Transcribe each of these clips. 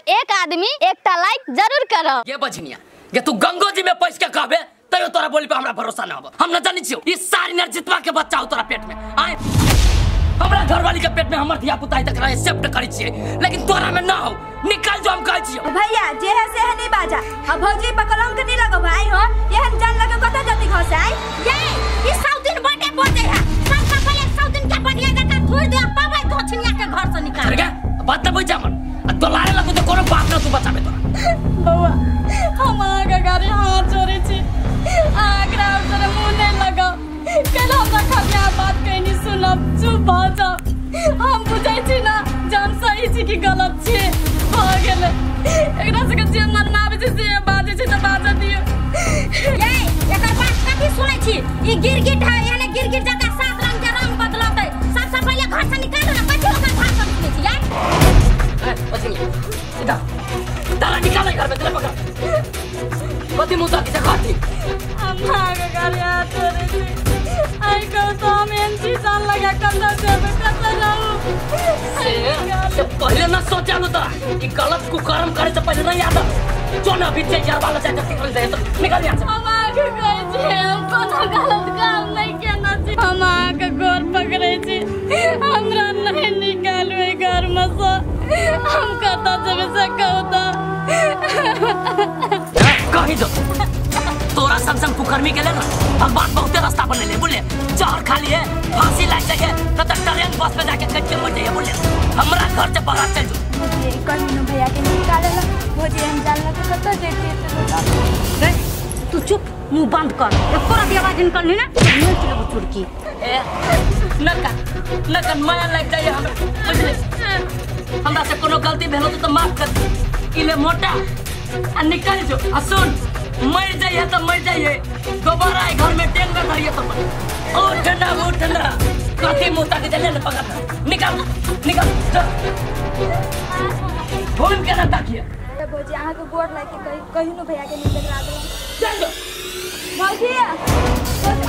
एक आदमी एकटा लाइक जरूर करब। ये बझनिया ये तू गंगो जी में पैस के कहबे तैयो तोरा बोली पे हमरा भरोसा ना हो। हम न जानी छियो ई सारी नरजितवा के बच्चा हो तोरा पेट में आए। हमरा घरवाली के पेट में हमर धिया पुता तक रहे एक्सेप्ट करै छियै, लेकिन तोरा में ना हो। निकल जो हम कहै छियो। भैया जे है से है नहीं बाजा। अब भौजी पर कलंक नहीं लगो भाई हो। एहन जान लगे कत जति घर से आई। ये ई 100 दिन बटे बजे है। सबसे पहले 100 दिन के बढ़िया जका थोड़ दे पाबै धोछनिया के घर से निकाल। अरे बात त बुझ जा मन। आ तोलारे लगो त कोनो बात न तू बचाबे तोरा। बौआ हम आगा गाड़ी हाथ जोड़े छी। आगरा तोरा मुंह नहीं लगाओ। कल हमरा खाली बात कहनी सुनब चुप भ जाओ। हम बुझै छी ना जे हम सही छी कि गलत छी। भ गेलै एकरा सबके जे मन में आबै छै से बाजै छै त बाजऽ दियौ। ये एकर बात कथी सुनै छी? ई गिरगिट है, एहने गिरगिट जकाँ 7 रंग के रंग बदलतै। सबसे पहिले घर से निकालू ना कथी ओकर भाषण सुनै छी यार। ए बचनिया सीधा तारा निकाल घर में तेरे पकड़। कथी मुंह ताकी कथी? हम आगा गाड़ी हाथ जोड़े छी। आई कहू तो हम एहन छी जान लगा कतऽ जेबै कतऽ रहू। से पहिले न सोचलू तोरा ई गलत कुकर्म करे से पहिले नहीं याद जो ना बीच यार वाला चाहे निकल जाए तो निकल यहाँ से। हम आगे कहै छी हम कोनो गलत काम नहीं केने छी। हम अहाँके गोर पकड़ै छी हमरा नहीं निकालू एहि घर में से। हम कतऽ जेबै से कहू तऽ। कहीं जो तोरा संग संग कुकर्मी के लेल भगवान बहुते रास्ता बनेले बुझले। जहर खाली है फांसी लाग जाए न त ट्रेन बस में जाके कट के मर जाइए बुझले। हमरा घर से बाहर चल जो। भौजी कहिनो भैया के निकालल भौजी हम जानल के कतऽ जैतियै से। तू चुप मुंह बंद कर। एको रति आवाज निकलनी ना नोच लेबो चुड़की। ए नका नका माया लग जाइए हमरा बुझले। हमरा से कोनो गलती भेलो त माफ कर दे। इले मोटा आ निकल जो। आ सुन मर जाइए तो मर जाइए दोबारा घर में टेंग न धरिए तो उठना उठना कथी मुंह ताके चले न पकड़ निकल निकल चल फोन के ना ताकिए। भौजी अहाँ के गोर लाग के कहिनो भैया के निकल दो। चल जो भौजी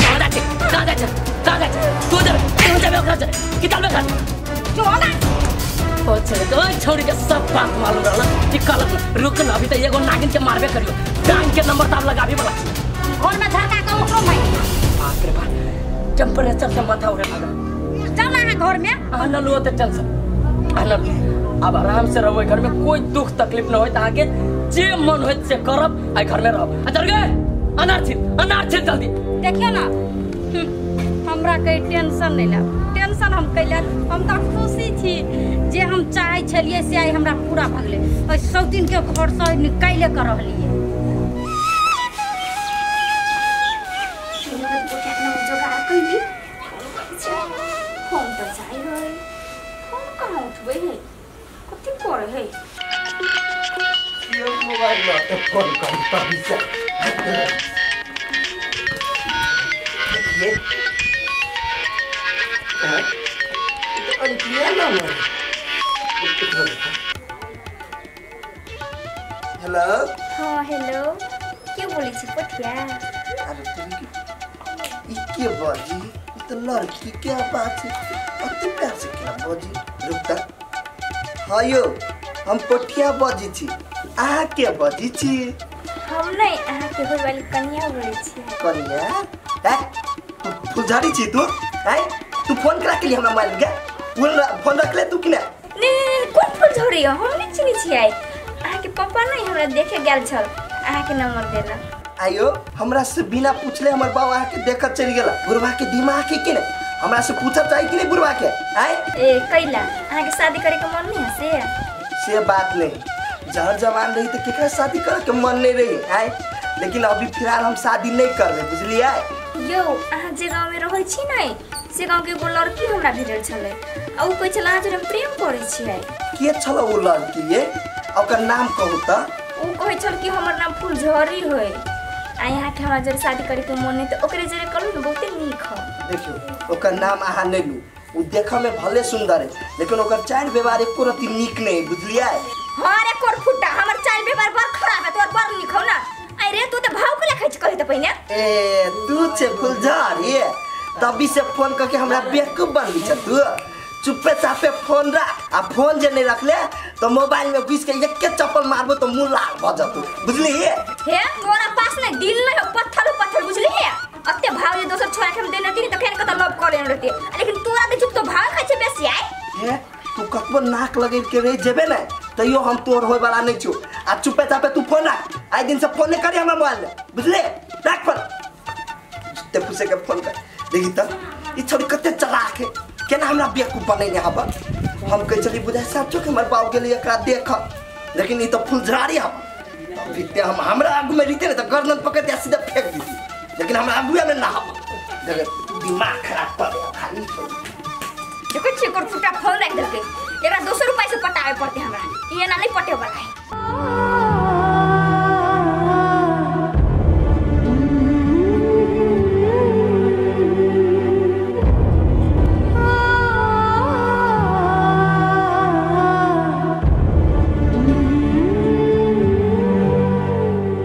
दादा छै दादा छै दादा छै तू जब तू जब ओकरा छै किताब में खा जो ना ओ चले तो छोड़ी के सब बात मालूम रहल कि कल रुक न अभी त एगो नागिन के मारबे करियो। डांग के नंबर ताब लगाबी वाला घर में झरका के ओकरो मार। बाप रे बाप टेम्परेचर से माथा उड़े लागल। चल ना घर में आ न लो त चल सब आ न अब आराम से रहो घर में कोई दुख तकलीफ न होय त आगे जे मन होय से करब आ घर में रहब। आ चल गए अनार छिल अनार छिल जल्दी। देखियो ना हमरा के टेंशन नहीं ला। टेंशन हम कैला हम त खुशी छी जे हम चाहै छलियै से आइ हमरा पूरा भ गेलै। ओहि 100 दिन के घर से निकाले के रहलियै। फोन तऽ जाइ है फोन कहाँ उठबै है कथी करे है। ये मोबाइल में फोन कर तभी से ये हां तो अंकिया नाम है। हेलो हां हेलो के बोलै छी पठिया? अरे तुम ई के बाजी तो लड़की क्या बात है अति प्यार से क्या बाजी रुकता। हाँ यो हम पठिया बाजी छी अहाँ के बाजी छी? हम नहीं अहाँ के होय वाली कन्या बोलै छी। कन्या है तू फुलझड़ी छी तू है तू फोन करा के लिए हमरा मार गया फोन रख ले तू कि ना? नहीं कोन फुलझड़ी हम नहीं चिनी छी। आई अहाँ के पापा नहीं हमरा देखे गेल छल अहाँ के नंबर देला। आयो हमरा से बिना पूछले हमर बाबा अहाँ के देखत चलि गेला। बुढ़वा के दिमाग है कि नहीं हमरा से पूछब चाही कि नहीं बुढ़वा के? आय ए कैला अहाँ के शादी करे के मन नहीं है से बात नहीं। जहर जवान रही तो केकरा शादी करे के मन नहीं रही आय, लेकिन अभी फिलहाल हम शादी नहीं करबे बुझलियै। यो अहाँ जे गांव में रहै छी नै से गांव के एगो लड़की हमरा भेटल छलै आ उ कहै छल अहाँ जरे प्रेम करै छियै। के छल उ लड़की ये ओकर नाम कहू त? उ कहै छल कि हमर नाम फुलझड़ी होय आ यहाँ के हमरा जरे शादी करे के मन नहीं त ओकरे जरे करू न बहुते नीक ह। देखियो ओकर नाम अहाँ नहीं लू उ देखऽ में भले सुंदर है लेकिन ओकर चाल व्यवहार एको रति नीक नहीं बुझलियै। हां रे कोरफुटा हमर चाल व्यवहार बड़ खराब है तोर बड़ नीक हौ ना। अरे तू त भाव के लखै छी कहि त पहिने। ए तू छे फुलझड़ी तभी से फोन करके हमरा बेवकूफ बनबी छ तू। चुप्पे चापे फोन रख आ फोन जे नहीं रखले तो मोबाइल में घुस के एक के चप्पल मारबो तो मुंह लाल भ जतो बुझली हे तोरा पास ने दिल नहीं हो पत्थर पत्थर बुझली हे अत्ते भाव जे दोसर छोरा के हम देने रहती त फेर कत लव कर लेने रहती लेकिन तोरा दे चुप तो भाव खाइ छे बेसी आइ हे तू कतबो नाक लगे के रह जेबे ने तैयो हम तोर होय वाला नहीं छु आ चुपे चापे तू फोन राख आइ दिन से फोन नहीं करी हमरा मोबाइल में बुझले राख फोन ते पूछे के फोन कर देखी त ई छोरी कते चलाक है केना हमरा बेवकूफ बनेने हब हम कह चली बुझाय साचो के हमर बाप गेलै एकरा देख लेकिन ई त फुलझारी हब अभी ते हम हमरा आगू में रहते ने त गर्दन पकड़ के सीधा फेंक दी लेकिन हमरा आगू में ना हब देख दिमाग खराब कर दे खाली देखो छी कर फुटा फोन राख देलकै एकरा दोसर उपाय से पटावे पड़ते हमरा ई एना नहीं पटे वाला है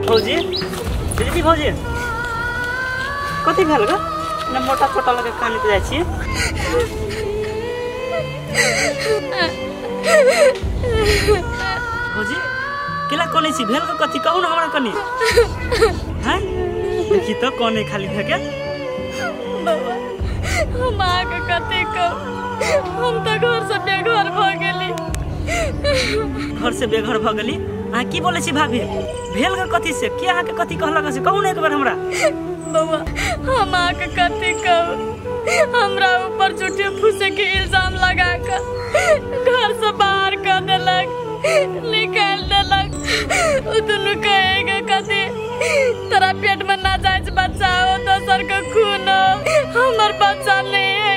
भौजी दीदी भौजी कथी भेल ग ना मोटा छोटा लगे कानैत जाइ छी भौजी केला कोने छी भेल ग कथी कहू ना हमरा कनी हैं देखी त कोने खाली भेके बाबा हम आके कथी कहू हम त घर से बेघर भ गेली घर से बेघर भ गेली अहाँ की बोलै छी भाभी भेल ग कथी से के अहाँके कथी कहलक से कहू ना एक बार हमरा बउआ हम आके कथी कहू हमरा ऊपर झूठे फूसे के इल्जाम लगा के घर से बाहर कर देलक निकाल देलक उ दुनू कहेगा कथी तोरा पेट में ना जायज बच्चा हो दोसर के खून हो हमर बच्चा नहीं है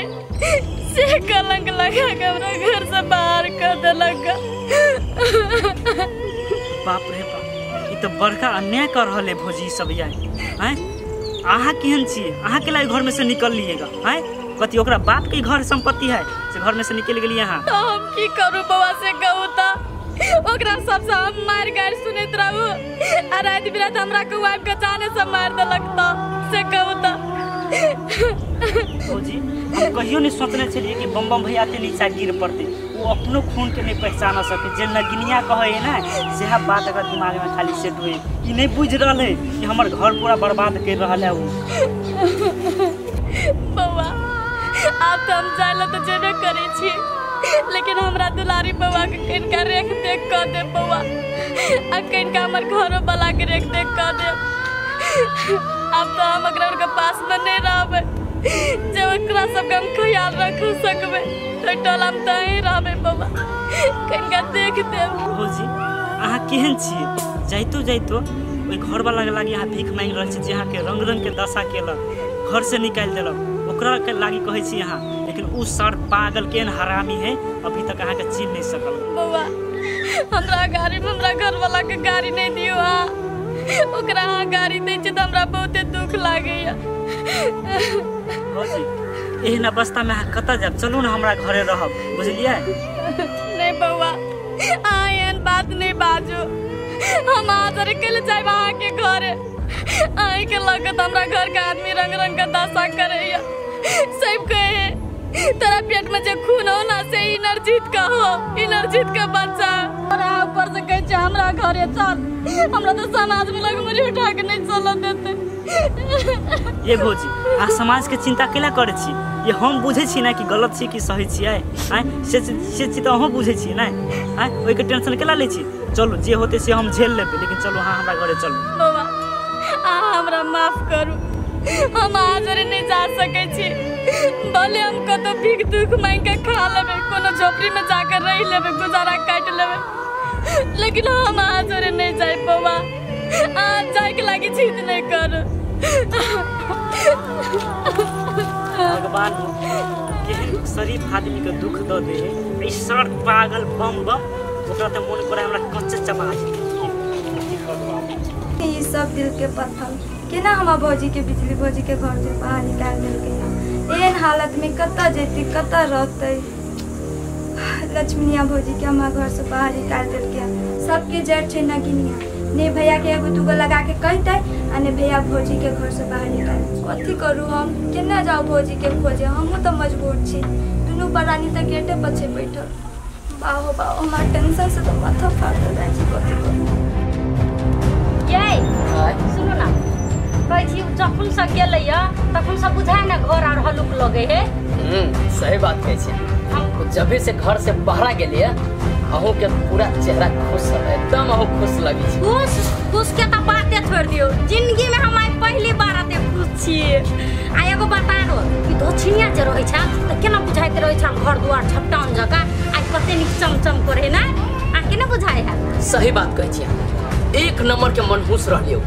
से कलंक लगा के हमरा घर से बाहर कर देलक। बाप रे बाप ई तो बड़का अन्याय कर रहल है भौजी सब यार हैं अहाँ केहन छी अहाँ के लायक घर में से निकल लिएगा हैं कथी ओकरा बाप के घर संपत्ति है से घर में से निकल गेली अहाँ तो हम की करू बउआ से कहू त ओकरा सबसे हम मार गारि सुनैत रहू आ राति बिरात हमरा के आबि के जाने से मार देलक त से कहू त भौजी हम कहियो नहीं सोचने छलिए कि बम बम भैया के नीचा गिर पड़ते वो अपनो खून के नहीं पहचान सके जे नगिनिया कहे ना सेहा बात अगर दिमाग में खाली सेट हुए ई नहीं बुझ रहल है कि हमर घर पूरा बर्बाद कर रहल है वो। बउआ आब तो हम जाए तो जेबे करै छी लेकिन हमरा दुलारी बउआ के कनिका रेख देख कऽ देब बउआ आ कनिका हमर घरो वाला के रेख देख कऽ देब। आब तो हम ओकरा के पास में नहीं रहबै जब ओकरा सबके हम ख्याल रख सकबै तो टोला में तो ही रहबै बउआ कनिका देख देब। भौजी अहाँ केहन छियै जाइतो जाइतो ओहि घर वाला के लागी अहाँ भीख मांगि रहल छी जे अहाँके रंग रंग के दशा केलक घर से निकालि देलक ओकरा के लागी कहै छी अहाँ लेकिन उ सर पागल केहन हरामी है अभी तक अहाँके चिन्ह नहीं सकल। बउआ हमरा गाड़ी में हमरा घर वाला के गाड़ी नहीं दियो अहाँ ओकरा अहाँ गाड़ी दै छी तऽ हमरा बहुते दुख लागैया। भौजी एहन अवस्था में अहाँ कतऽ जायब चलू ना हमरा घरे रहब बुझलियै। नहीं बउआ अहाँ एहन बात नहीं बाजू हम अहाँ जरे कैले जायब अहाँके घरे अहाँके लगत हमरा घर के आदमी रंग रंग के दशा करैया सब कहे तोरा पेट में जे खून हो ना से इनरजीत का हो इनरजीत का बच्चा और अहाँ ऊपर से कहै छै हमरा घरे चल हमरा तो समाज में लग मुझे उठा के नहीं चलऽ देते। ये भौजी अहाँ समाज के चिंता केला करै छी ये हम बुझै छी ना कि गलत छी कि सही छियै आँय से चीज तऽ अहूँ बुझै छियै ने आँय ओहिके टेंशन केला लै छी चलू जे होतै से हम झेल लेबै लेकिन चलू अहाँ हमरा घरे चलू। बउआ अहाँ हमरा माफ करू हम अहाँ जरे नहीं जा सकै छी भले हम कतौ भीख दुख मांगि के खा लेबै कोनो झोपड़ी में जाकर रहि लेबै गुजारा काटि लेबै लेकिन हम अहाँ जरे नहीं जाय बउआ अहाँ जायके लागी जिद नहीं करू। भगवान केहन शरीफ आदमी के दुख दऽ दे है ई सर पागल बम बम ओकरा तऽ मोन करे हमरा कच्चे चबा ई सब दिल के पत्थर केना हमरा भौजी के बिजली भौजी के घर से बाहर निकाल देलकै एहन हालत में कतऽ जेतै कतऽ रहतै। लक्ष्मीनिया भौजी के हमरा घर से बाहर निकाल देलकै सबके जड़ छै नगिनिया ने भैया के एगो दूगो लगा के कहते आ ने भैया भौजी के घर से बाहर निकाल कथी करू हम केना जाऊ भौजी के खोजे हमहूँ तो मजबूर छी दुनू प्राणी तऽ गेटे पर छै बैठल। बाहो बाहो हमार टेंशन से तो माथा फाट जाय छै। कथी करू ये सुनू ना कहै छी जखन से गेलै तखन से बुझाय ना घर आर हलुक लगे है। सही बात कहै छी। हम जब से घर से बाहर गेलियै अहूँ के पूरा चेहरा खुश है, एकदम अहूँ खुश लगी छी। खुश खुश के त बाते छोड़ दियो, जिंदगी में हम आइ पहली बार आते खुश छी। आ एगो बता दो कि दक्षिणिया जे रहै छ त केना बुझाइत रहै छ घर दुआर छपटाउन जका आइ कते नीक चमचम करे ना, आ केना बुझाय है। सही बात कहै छी, एक नंबर के मनहूस रहलियो।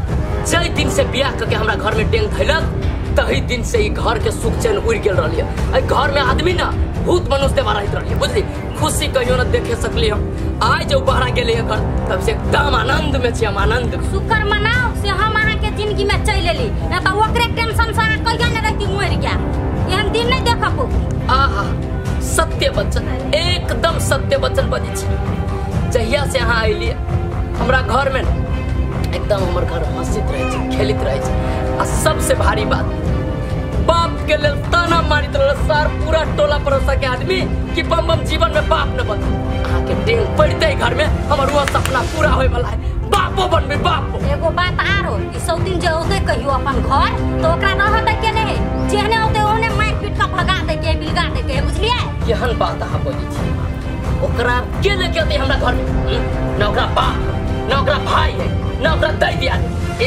जै दिन से बियाह करके हमरा घर में डेंग धैलक तही दिन से ई घर के सुख चैन उड़ गेल रहलियै। एहि घर में आदमी ना भूत मनुष्य देवा रहत रहलियै बुझली, खुशी कहियो ना देखे सकली हम। आइ जो बाहर गेलियै घर तब से एकदम आनंद में छी हम, आनंद। शुक्र मनाओ से हम अहाँ के जिंदगी में चलि एली, ना त ओकरे टेंशन से अहाँ कहिया ने रहती मरि गया, एहन दिन नहीं देखब। आहा सत्य वचन, एकदम सत्य वचन बजै छी। जहिया से अहाँ अयलियै हमरा घर में एकदम हमर घर हंसित रहै छै, खेलित रहै छै। आ सबसे भारी बात बाप के लेल ताना मारित रहल सार पूरा टोला पड़ोसा के आदमी कि बम बम जीवन में बाप न बन। अहाँ के डेंग पड़ते घर में हमर वो सपना पूरा होय वाला है, बापो बनबे बापो। एगो बात आरो ई सौ दिन जे औते कहियो अपन घर तो ओकरा रहत के नहीं, जेहने औते ओहने मारि पीट के भगा दे के बिलगा दे के, बुझलियै? केहन बात अहाँ बजै छी, ओकरा के लेके औते हमरा घर में? न ओकरा बाप न ओकरा भाई है न ओकरा दै दिया,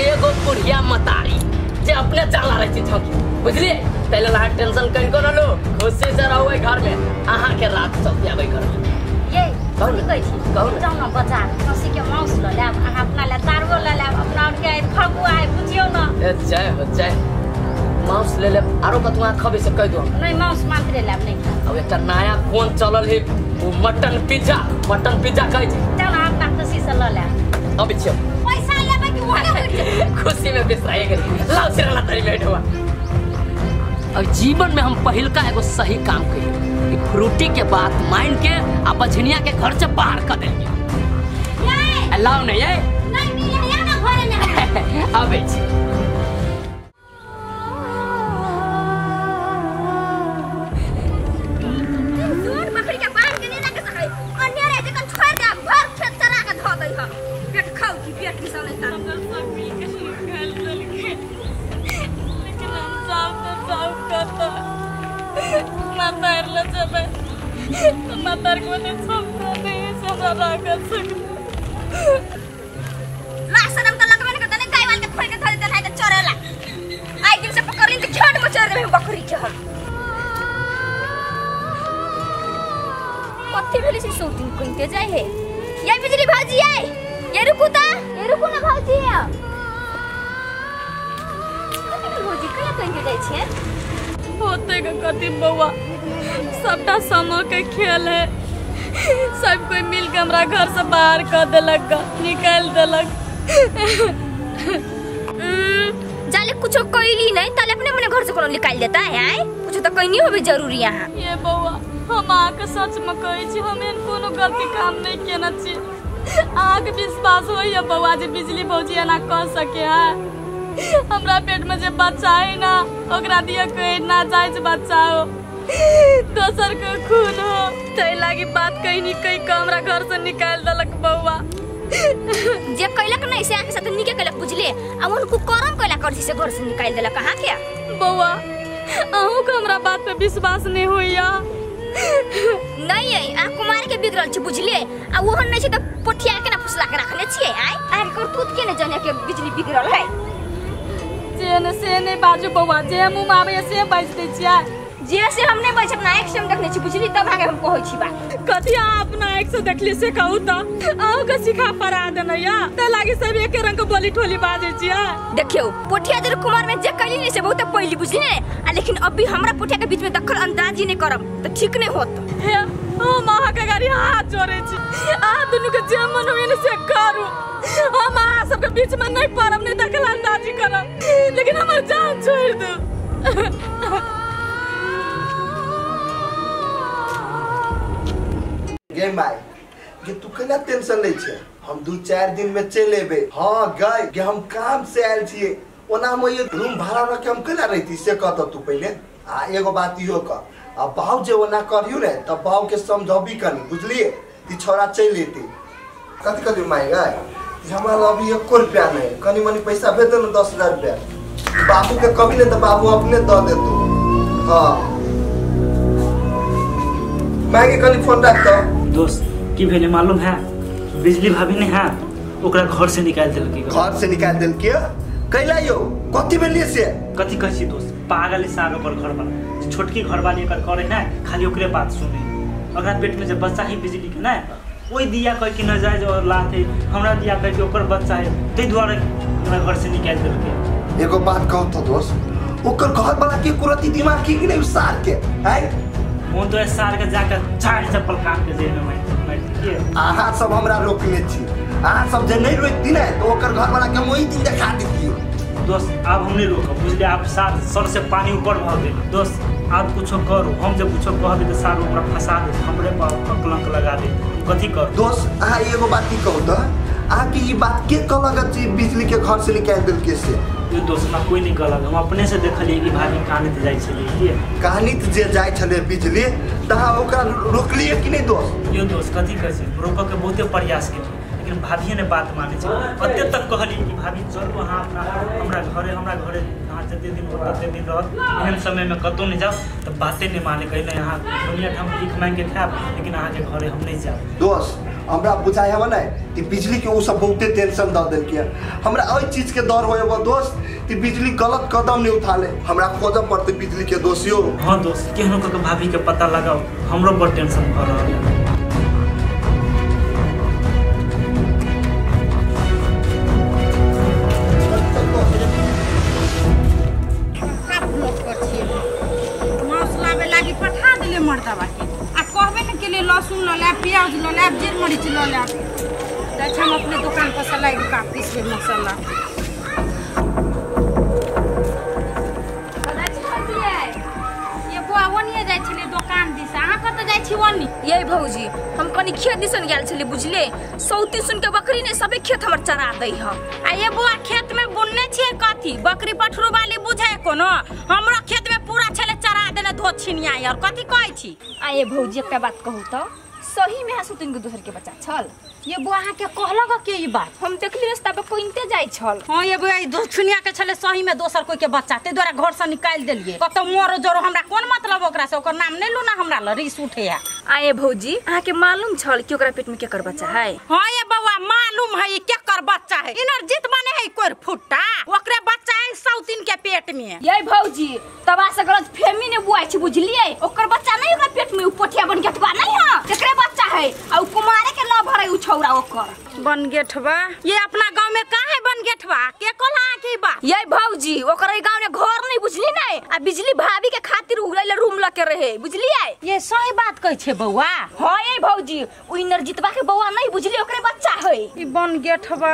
एगो बुढ़िया मतारी जे अपने चाला रहै छै झोंकी बुझलियै। तै लेल अहाँ टेंशन कनिको न लो, खुशी से रहू घर में, अहाँ के रात चौकी आबै घर में। ये कथी कहै छी? कहू जाउ न बाजार खसी के मांस ल लेब, अहाँ अपना ले दारुओ ल लेब, अपना और के फगुआ है बुझियौ न। ए जय हो जय, मांस ले लेब आरो कतौ अहाँ खबै से कहि दो। नहीं मांस मात्रे लेब नहीं खाब। अब एकटा नया कोन चलल है ओ मटन पिज्जा, मटन पिज्जा कहै छै, जाउ न अपना खुशी से ल लेब। अबै छियौ पैसा लेबै कि ओने उठि जेबै? खुशी में बिसराए गेल लाउ सिरला तरी बैठवा। अब जीवन में हम पहिलका एगो सही काम करिए, फ्रूटी के बात मान के आ बझनिया के घर से बाहर कर देलिए। लाओ नहीं ये नहीं मिले या ना घर में आबै छी। जोर बकरी के बांध के नहीं रख सकै, अन्य रे जखन छोड़ दे भर खेत चरा के धो दै हम, पेट खाउ की पेट की सने ता। हमरा सब मिल के निकाल देलकै, लेकिन हम साफ तो साफ करता माता ले जबे तो माता को ने सब दे से हमरा राख सकते। ला शरम त लगबे न करता ने, गाय वाल के खोल के धर देन है त चरेला। आई दिन से पकड़ ली त खेत में चर देबे बकरी के हम। कथी भेलै से सौ दिन कहिते जाय है। ये बिजली भाजी आय, ये रुकू ता, ये रुकू ना भाजी। कथी भेल भौजी कहिया कहिते जाय छियै? होते के कथी बौआ, सबटा समय के खेल है, सब कोई मिल के हमरा घर से बाहर कर देलक, निकाल देलक। जाले कुछो कैली नहीं ताले अपने अपने घर से कोनो निकाल देता है। आय कुछो तो कहनी होबे जरूरी यहाँ। ये बौआ हम अहाँके सच में कहै छी, हम एहन कोनो गलती काम नहीं केने छी। अहाँके विश्वास होइए बौआ जे बिजली भौजी एना कह सके है? हमरा पेट में जे बच्चा है ना ओकरा दिया कोई ना जायज बच्चा हो, दोसर के खून हो, तै लागी बात कहीं नहीं कहीं के हमरा घर से निकाल देलक बौआ। जे कैलक नहीं से अहाँके साथ नीके कैलक बुझलिए, आ उनको करम कैला कर से घर से निकाल देलक अहाँ के। बौआ अहूँ के हमरा बात पे विश्वास नहीं होइया? नहीं है अहाँ कुमार के बिगड़ल छी बुझलिए, आ ओहन नहीं छै त पोठिया के ना फुसला के रखने छियै। आय अहाँ के करतूत के ने जाने के बिजली बिगड़ल है। जे ने से नहीं बाजू बौआ, जे मुँह में आबैया से बाजि दै छियै। जे से हम नहीं बाजि, अपना आँखि से हम देखने छी बुझली, तब अहाँके हम कहै छी बात। कथी अहाँ अपना आँखि से देखली से कहू त अहूँ के सिखा पढ़ा देने या तै लागी सब एके रंग के बोली ठोली बाजै छियै। देखियौ पोठिया जर कुमार में जे कैली नहीं से बहुत पहली बुझली ने, आ लेकिन अभी हमरा पोठिया के बीच में दखल अंदाजी नहीं करब त ठीक नहीं होत। हे हम अहाँ के गाड़ी हाथ जोड़ै छी, अहाँ दुनू के जे मन होइए ने से करू, हम अहाँ सबके बीच में नहीं पड़ब, नहीं दखल अंदाजी करब, लेकिन हमर जान छोड़ दू। गे माय गे तू केना टेंशन लै छै, हम 2-4 दिन में चलि एबै। हाँ गए गे हम काम से आयल छियै, ओना हम ये रूम भाड़ा रख के हम केना रहिती से कहत तू पहिले। आ एगो बात इहो कह, आ बाऊ जे ओना करियो ने त बाऊ के समझबी कनी बुझलिए, ई छोरा चलि एतै। कथी कहलियै माय गै, हमरा लग अभी एको रुपया नहीं, कनी मनी पैसा भेज दे न 10,000 रुपया। बाबू के कभी नहीं तो बाबू अपने दे देतो। हाँ माय के कनी फोन रख तो। दोस्त की भेले मालूम है, बिजली भाभी ने है ओकरा घर से निकाल देलकी। घर से निकाल देलकी? कैला यो कथी भेलिए से? कथी कहै छी दोस्त, पागल सार ओकर घर वाला, छोटकी घर वाली एकर करे ना खाली ओकरे बात सुने। ओकरा पेट में जे बच्चा है बिजली के ना, ओहि दिया कह के नजायज और लात है, हमरा दिया कह के ओकर बच्चा है, ताहि दुआरे ओकरा घर से निकाल देलकै। एगो बात कहू तो दोस्त, ओकर घर वाला के कुरती दिमाग की नहीं सार के है? मोन तो सार के जाकर चार चप्पल काट के जेल में मार के। अहाँ सब हमरा रोकने छी, अहाँ सब जे नहीं रोकती ना तो ओकर घर वाला के हम ओही दिन देखा देतियो। दोस्त आब हम नहीं रोकब बुझलिए, आप सार सर से पानी ऊपर भऽ गेल। दोस्त आप कुछो करू, हम जब कुछो कहबै तऽ सार ओकरा फंसा दे, हमरे पर कलंक लगा दे, कथी करू? दोस्त अहाँ एगो बात की कहू तो, अहाँ के ई बात के कहलक जे बिजली के घर से निकालि देलकै से? यो दोस्त हमरा कोई नहीं कहलक, हम अपने से देखलिए कि भाभी कानैत जाइ छलै। के कानैत जे जाइ छलै बिजली, तऽ अहाँ ओकरा रोकलिए कि नहीं दोस्त? यो दोस्त कथी कहै छै, रोकऽ के बहुते प्रयास केलिए लेकिन भाभीए ने बात मानै छै। अते तक कहलिए कि भाभी चलू अहाँ अपना हमरा घरे अहाँ जते दिन हो तते दिन रहत, एहन समयमे कतहु नहि जाउ, तऽ बाते नहि माने, कहै नहि अहाँ दुनिया ठाम भीख माँगिके खायब लेकिन अहाँके घरे हम नहि जायब। दोस्त हमरा बुझाइ हवे ने कि बिजली के ओ सब बहुते टेंशन दऽ देलकै, हमरा एहि चीज के डर होय दोस्त कि बिजली गलत कदम नहीं उठा ले, हमरा खोजऽ पड़तै बिजली के दोषियो। हाँ दोस्त केहनो कऽ के भाभी के पता लगाउ, हमरो बड़ टेंशन भऽ रहल है। लहसुन ल लायब, प्याज ल लायब, जीर मरीच ल लायब। अच्छा हम अपने दुकान पर से लाइब का पीसबे मसाला। ये बुआ ओनिए जाइ छलै दोकान दिस, अहाँ कतऽ जाइ छी ओनी? ये भौजी हम कनी खेत दिसन गेल छली बुझलिए, सौती सुन के बकरी ने सबे खेत हमर चरा दै ह। आ ये बुआ खेत में बुनने छियै कथी? बकरी पठरू वाली बुझै कोनो? हमरो खेत में पूरा छलै चरा देने धो छिनिया यार, कथी कहै छी? आ ये भौजी एकटा बात कहू तो, सही में सौतीन के दोसर के बच्चा छल? ये बुआ अहाँ के कहलक के ई बात? हम देखली रास्ता पर कोइनते जाइ छल। हां ये बुआ ई दो छिनिया के छले सही में दोसर कोई के बच्चा, ते द्वारा घर से निकाल देलिए। कतौ मोरो जोरो हमरा कोन मतलब ओकरा से, ओकर नाम नहीं लू ना हमरा ल रिस उठे। आ ये भौजी अहाँ के मालूम छल कि ओकरा पेट में केकर बच्चा है? हां ये बौआ मालूम है केकर बच्चा है, इनरजीत माने है कोर फुट्टा, ओकरे बच्चा है सौतीन के पेट में। ये भौजी तबा से गलत फहमी ने बुआई छी बुझलिए, ओकर बच्चा नहीं ओकरा पेट में, उ पोठिया बन गेटवा नहीं है केकरे बच्चा है, आ उ कुमारे के न भरे उ छौरा ओकर बन गेठवा। ये अपना गांव में का है बन गेठवा? के कहला के बात? ये भौजी ओकर गांव में घर नहीं बुझली नहीं, आ बिजली भाभी के खातिर उगले रूम ल के रहे बुझलिए। ये सही बात कहै छे बौआ? हां ये भौजी उ इनरजीतवा के बौआ नहीं बुझली ओकरे बच्चा है ई बन गेठवा।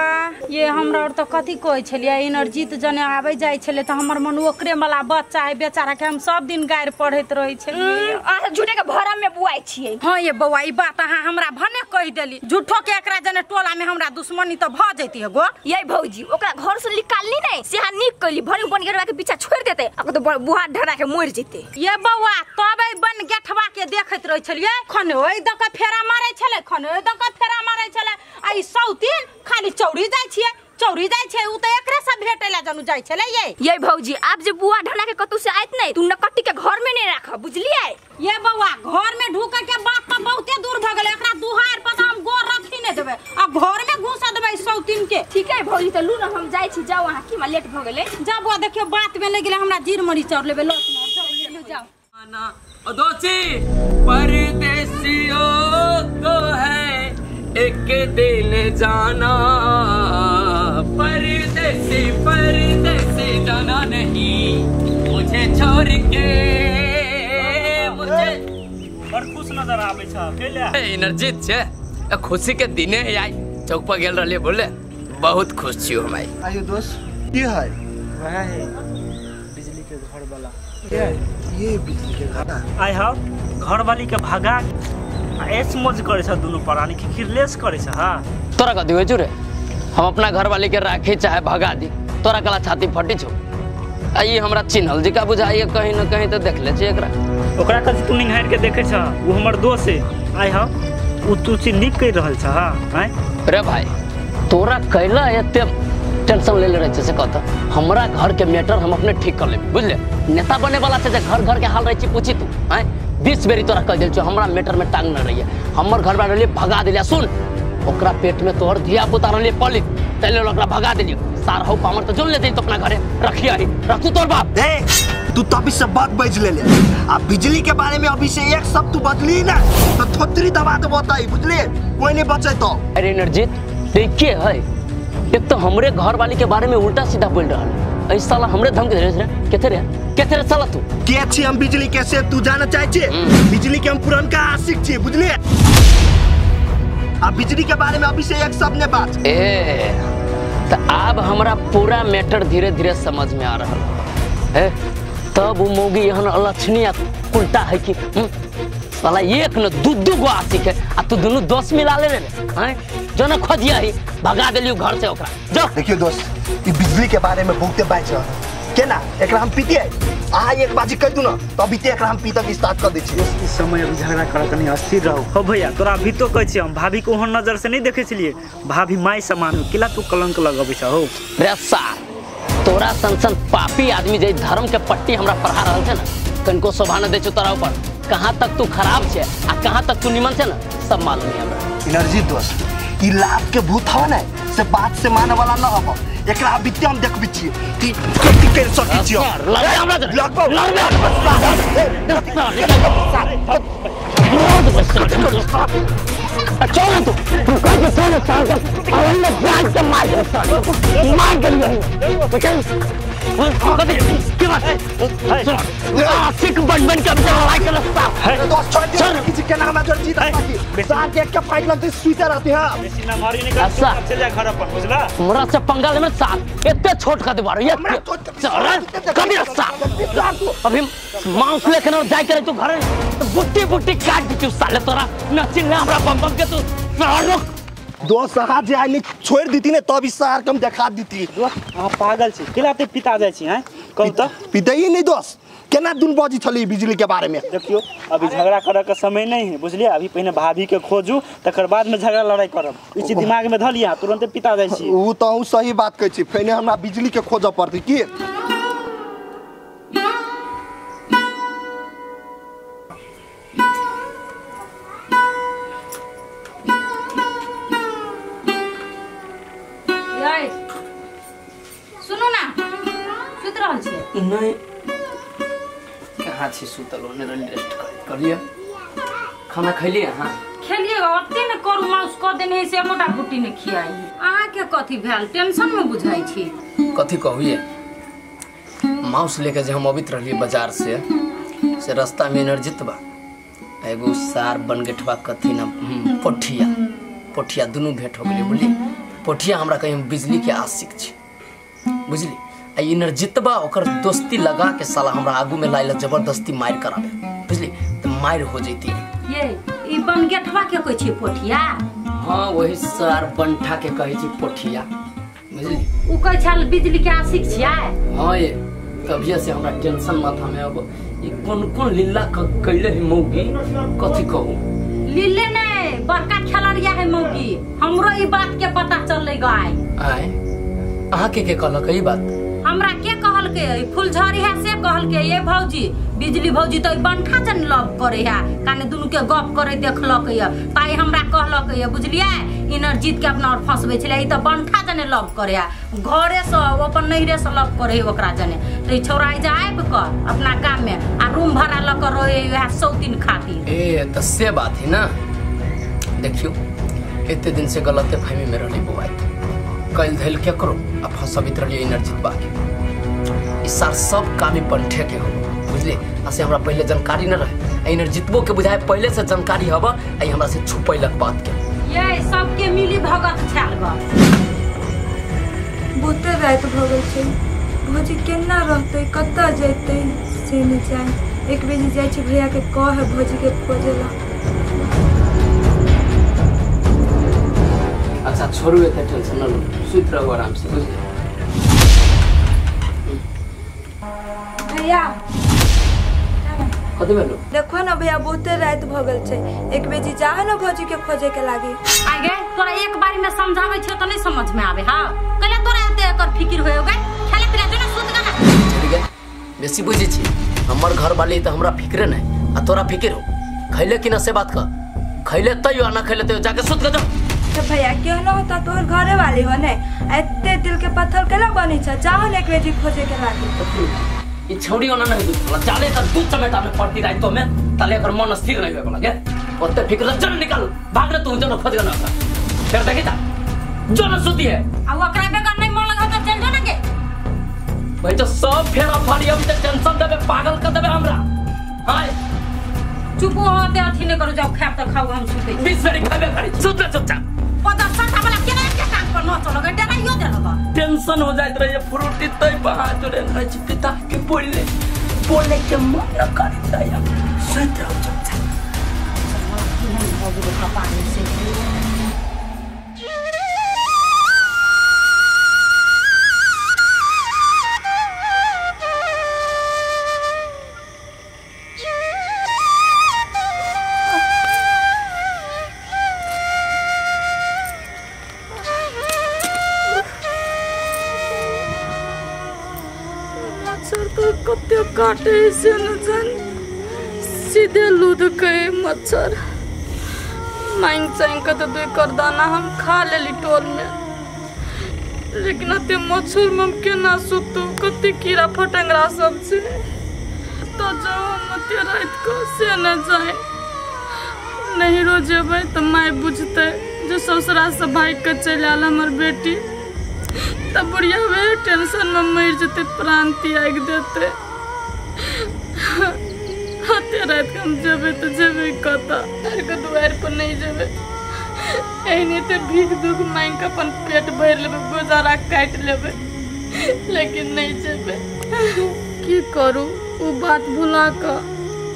ये हमरा और त कथी कहै छलिए, इनरजीत जने आबै जाइ छले त हमर मन ओकरे वाला बच्चा है बेचारा के, हम सब दिन गारि पढ़ैत रहै छलिए। आ झूठे के भरम में बुआई छियै। हां ये बौआ ई बात अहाँ हमरा भने कहि देली, झूठो के एकरा जने टोला में हमरा दुश्मनी त भ जैती है गो। ये भौजी ओकरा घर से निकालनी नहीं से हां नीक कइली, भरी बन गेटवा के पीछा छोड़ देते आ तो बुहा ढरा के मर जैते। ये बौआ तबे बन गेठवा के देखैत रहै छलिए, खने ओइ द के फेरा मारै छले, खने ओइ द के फेरा मारै छले, आ ई सौतीन खाली चौरी जाइ छियै, चौरी जाइ छै, उ त एकरे से भेटै ला जनु जाइ छले। ये भौजी आप जे बुआ ढना के कतौ से आइत नहीं तू नकटी के घर में नहीं राख बुझलिए। ये बौआ घर में ढुके के बात त बहुते दूर भ गेलै, एकरा दुहार पर हम गोर रखी नहीं देबै आ घर में घुसा देबै सौतीन के। ठीक है भौजी त लू न हम जाइ छी, जाउ अहाँ की लेट भ गेलै। जा बुआ देखियो बात में लागि गेलै हमरा, जीर मरीच और लेबै लहसुन और जाउ। ना दोची परदेसियों को है एक दिन जाना, परदेसी परदेसी जाना नहीं मुझे छोड़ के मुझे। बड़ खुश नजर आबै छ केला? एनर्जी छे खुशी के दिने है आई, चौक पर गेल रहलिए बोले बहुत खुश छियो हम आई। आयो दोस्त की है? वह है बिजली के घर वाला। ये बिजली के घर आई हाउ घर वाली के भगा ऐस मौज करे छ दुनु प्राणी खिखिरलेस करे छ। हां तोरा कथी होइ छौ रे? हम अपना घर वाली के राखी चाहे भगा दी, तोरा कला छाती फटी छौ। आ ई हमरा चिन्हल जिका बुझाइए कहीं न कहीं तो देख ले छी एकरा। ओकरा कथी तू निहार के देखे छ? वो हमर दोस्त है। आई हाउ उ तू चीज नीक कहि रहल छह आँय? रे भाई तोरा कैला एते टेंशन ले ले रहे से कहता हमरा घर के मैटर हम अपने ठीक कर लेब बुझले। नेता बने वाला छै जे घर घर के हाल रहे छी पूछी तू आँय? 20 बेरी तोरा कह देल छौ हमरा मैटर में टांग न रही है, हमर घर में रहलिए भगा दिलिया। सुन ओकरा पेट में तोहर धिया पुता रहलिए पलित तै लेल ओकरा भगा दिलियो। सार हौ पामर तो जोन ले दे तो अपना घरे रखिया ही रखू तोर बाप। देख तू तभी सब बात बज ले ले आ बिजली के बारे में अभी से एक शब्द तू बदली ना तो थोतरी दबा दे बताई बुझले, कोई नहीं बचे तो। अरे नरजीत देखिए है एक तो हमरे घर वाली के बारे में उल्टा सीधा बोल रहा है, ऐ साला हमरे धमकी दे रे केथे रे केथे रे साला तू के छी हम बिजली कैसे तू जाना चाहे छे? बिजली के हम पुरनका आशिक छी बुझले। आ बिजली के बारे में अभी से एक शब्द ने बात ए तो अब हमरा पूरा मैटर धीरे धीरे समझ में आ रहा है। तब वो मौगी एहन अलक्षणी आ उल्टा है कि साला एक न दू दू गो आशिक है आ तू दोनों दोस्त मिला ले रे हैं जो न खोजिया ही भगा देलियो घर से ओकरा। जो देखियो दोस्त ई बिजली के बारे में बहुते बात छै केना एकरा हम पीतिए आ एक बाजी कह दू ना तो अभी ते एकरा हम पीता के स्टार्ट कर दै छी। इस समय अभी झगड़ा कर कनी अस्थिर रहो। हो भैया तोरा अभी तो कहै छी हम भाभी को ओहन नजर से नहीं देखे छलिए, भाभी माय समान हो किला तू कलंक लगबै छ हो। रे सार तोरा सन सन पापी आदमी जे धर्म के पट्टी हमरा पढ़ा रहल छै ना कनको शोभा न दै छौ तोरा ऊपर। कहाँ तक तू खराब छे आ कहाँ तक तू निमन छे ना सब मालूम है हमरा। एनर्जी दोस्त ई लाभ के भूत हवा ना से बात से माने वाला न हब, एकरा अभी हम देखबी छी कि कथि कर सकै छी। लड़बे हमरा लगबो चल तू तू कह के चल चल अरे जान के मार दे मार गेलियो चल कथि की बात आशिक बन बन के अब लड़ाई कर है दोस्त छोड़ दे किसी के नाम जर जीत बाकी साथ देख के फाइट लगते स्वीटर आते हैं बेसी ना मारी नहीं कर चल जा घर पर बुझला। हमरा से पंगा ले में साथ एते छोट कर दे बारो ये चल कभी साथ अभी मांस लेके ना जाय करे तू घर तो बुट्टी बुट्टी काट दी तू साले तोरा न चिल्ला हमरा बम बम के तू रुक दोस्त अहाँ जे आइ छोड़ दीती ने तब ई सार के हम देखा दीती। अहाँ पागल छी केला ते पिता जाइ छी हैं कहू त पितै नहीं दोस्त केना दुन बजी छली बिजली के बारे में। देखियो अभी झगड़ा करे के समय नहीं है बुझलिए, अभी पहिने भाभी के खोजू तकर बाद में झगड़ा लड़ाई करब। ई चीज दिमाग में धलिया तुरंत पिता जाइ छी। उ त अहूँ सही बात कहै छी, पहिने हमरा बिजली के खोजऽ पड़तै की। सुनू ना सुति रहल छियै? नहीं कहाँ छी सुतल ओने रेस्ट कर लिअ। खाना खैलिए अहाँ? खेलिए ओते ने करू माउस क देने से मोटा बुट्टी ने खियाई। अहाँ के कथी भेल टेंशन में बुझाई छी? कथी कहू माउस लेके जे हम अबित रहलिए बाजार से रास्ता में एनर्जित बा एगो सार बनगेठवा कथी ना पोठिया पोठिया दुनू भेंट हो गेलै बुझली। पोठिया हमरा कहीं बिजली के आशिक छी बुझली आ एनर्जितबा ओकर दोस्ती लगा के साला हमरा आगू में लाइला जबरदस्ती मार कराबे बुझली तो मार हो जैती। ये ई बनगेठवा के कहै छी पोठिया? हां वही सार बनठा के कहै छी पोठिया बुझली। उ कहै छल बिजली के आशिक छियै? हां ये तभिए से हमरा टेंशन माथा में अब ई कोन कोन लीला कैले है मौगी कथी कहू। लीले नहीं बड़का खेलरिया है मौगी, हमरो ई बात के पता चललै गाय। आय अहाँ के कहलक ई बात? हमरा के कहलके फुलझड़ी है से कहलके ये भौजी बिजली भौजी तो बनठा जन लव करे है काने दुनू के गप करे देखलक ये ताई हमरा कहलक ये बुझलिए इनरजीत के अपना और फंसबै छलै ई त बनठा जने लव करे है घरे से अपन नैहरे से लव करे ओकरा जने त ई छौड़ा जा आबि क अपना गाम में आ रूम भाड़ा ल क रहे वएह 100 दिन खातिर। ए त से बात है ना। देखियो एते दिन से गलते फहमी में रहली बौआ कल धैल के करो आ फंसबित रहली इनरजीत बाकी ई सार सब काम ही बनठे के हो बुझले। आ से हमरा पहले जानकारी न रहे आ इनरजीतबो के बुझाए पहले से जानकारी हब आ ई हमरा से छुपैलक बात के। ये सबके मिली भगत छाल ग बहुते राति भऽ गेल छै भौजी केना रहतै कतऽ जेतै से नहि जानि। एक बेर जाइ छी भैया के कह भौजी के खोजे ला। अच्छा छोड़ू एते टेंशन न लू सुति रहू आराम से बुझले। भैया कथि भेलो? देखो ना भैया बहुते रात भ गेल छै, एक बेजी जाह ना भौजी के खोजे के लागी। आगे तोरा एक बारी में समझाबै छियो त नहीं समझ में आवे। हां कले तोरा एते एकर फिकिर होयो गे, खेले पिला जो ना सुत गा ना। ठीक है बेसी बुझै छी, हमर घर वाली त हमरा फिक्रे नहीं आ तोरा फिकिर हो। खैले कि ना से बात कर, खैले तैयो ना खैले तैयो जाके सुत गा जो। तो भैया क्यों ना होता तोहर घरे वाली हो ने, एते दिल के पत्थर केना बनै छ, जाहो ने एक बेजी खोजे के लागी। ई छौड़ी ओना नहीं दूध वाला चाले त दूध चमेटा में पड़ती रात तो में ताले एकर मन स्थिर नहीं होय वाला गे। ओते फिक्र चल निकल भाग रे तू जो खोज ना फिर देखी ता जो न सुती है आ ओकरा बेगर नहीं मन लगा त चल जो ना के भाई तो सब फेरा फाड़ी अभी त टेंशन देबे पागल कर देबे हमरा। हाय चुप होते अथि नहीं करू, जाओ खाब त खाऊ हम सुते 20 बेरी खाबे करी सुत ले चुपचाप। पदर साठा वाला केना के कान पर न चलो गे, डराइयो देलो बा। टेंशन हो जाइत रहे फ्रूटी तई बहा जोरे रहे छी पिता के बोलले बोले के मन न करी दया सुत रहो चुपचाप। केहन भऽ गेलै कपार से। कते काटे से न जान सीधे लूद के मच्छर मांग चांग के तो दुई कर दाना हम खा लेली टोल में, लेकिन अते मच्छर में हम केना सुतू, कते कीड़ा फटंगरा सब छै। तो जाओ हम अते रात को से न जाए, नहीं रोज जेबै तो my बुझतै जे ससुरा से भागि के चलि आयल हमर बेटी, तब बुढ़िया वे टेंशन में मर जते, प्राण त्याग देते। हते रात के हम जेबे तो जेबे कतऽ, के दुआरि पर नहीं जेबे, एहने ते भीख दुख मांगि के अपन पेट भरि लेबै, गुजारा काटि लेबै, लेकिन नहीं जेबे। की करू ओ बात भुला कऽ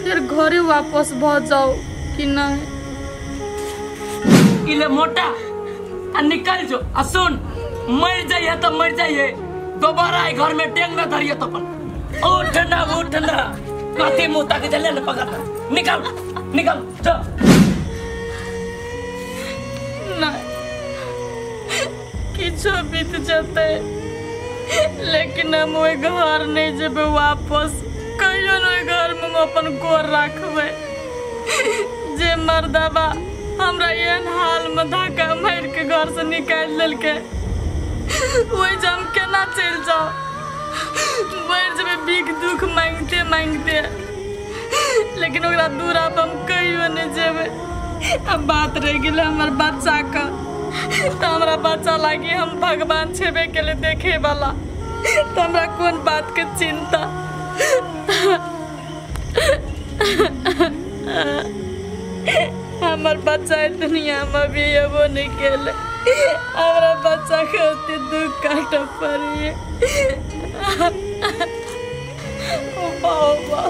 फिर घरे वापस भऽ जाउ कि नहीं। इले मोटा आ निकल जो आ सुन मर जाइए तो मर जाइए, दोबारा घर में डेंग न धरिए तो अपन उठना उठना कथी मुंह ताके चले न पकड़ निकल निकल जो। नहीं किछो बीत जते लेकिन हम ओहि घर नहीं जेबै वापस, कहियो न ओहि घर में हम अपन गोर राखबै। जे मर्दबा हमरा एहन हाल में धक्का मारि के घर से निकालि देलकै, ओहि जे हम केना चलि जाउ, मरि जेबै भीख दुख मांगते मांगते, लेकिन ओकरा दूरा पर हम कहियो नहीं जेबै। अब बात रहि गेलै हमर बच्चाके, तऽ हमरा बच्चा लागी हम भगवान छेबे केलै देखे वाला, तऽ हमरा कोन बात के चिंता। हमर बच्चा दुनिया में अभी एबो नहीं केलै, हमरा बच्चा के ओते दुख काटऽ पड़ैए। ओ बाबा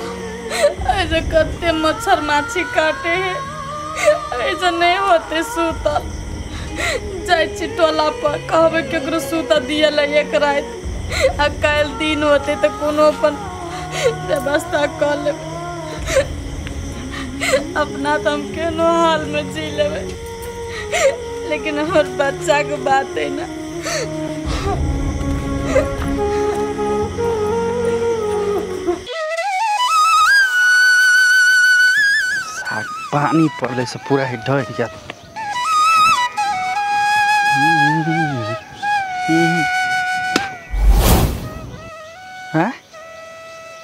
ऐसे कते मच्छर माछी काटे है, ऐसे नहीं होते सुतल। जाइ छी टोला पर कहबै केकरो सुतऽ दिअ ला एक राति, आ काल्हि दिन होते तऽ कोनो अपन व्यवस्था कऽ लेबै, अपना तऽ हम केहनो हाल में जी लेबै, लेकिन हमर बच्चा के बात है ना। पानी पड़ले से पूरा ही ढह गया। हैं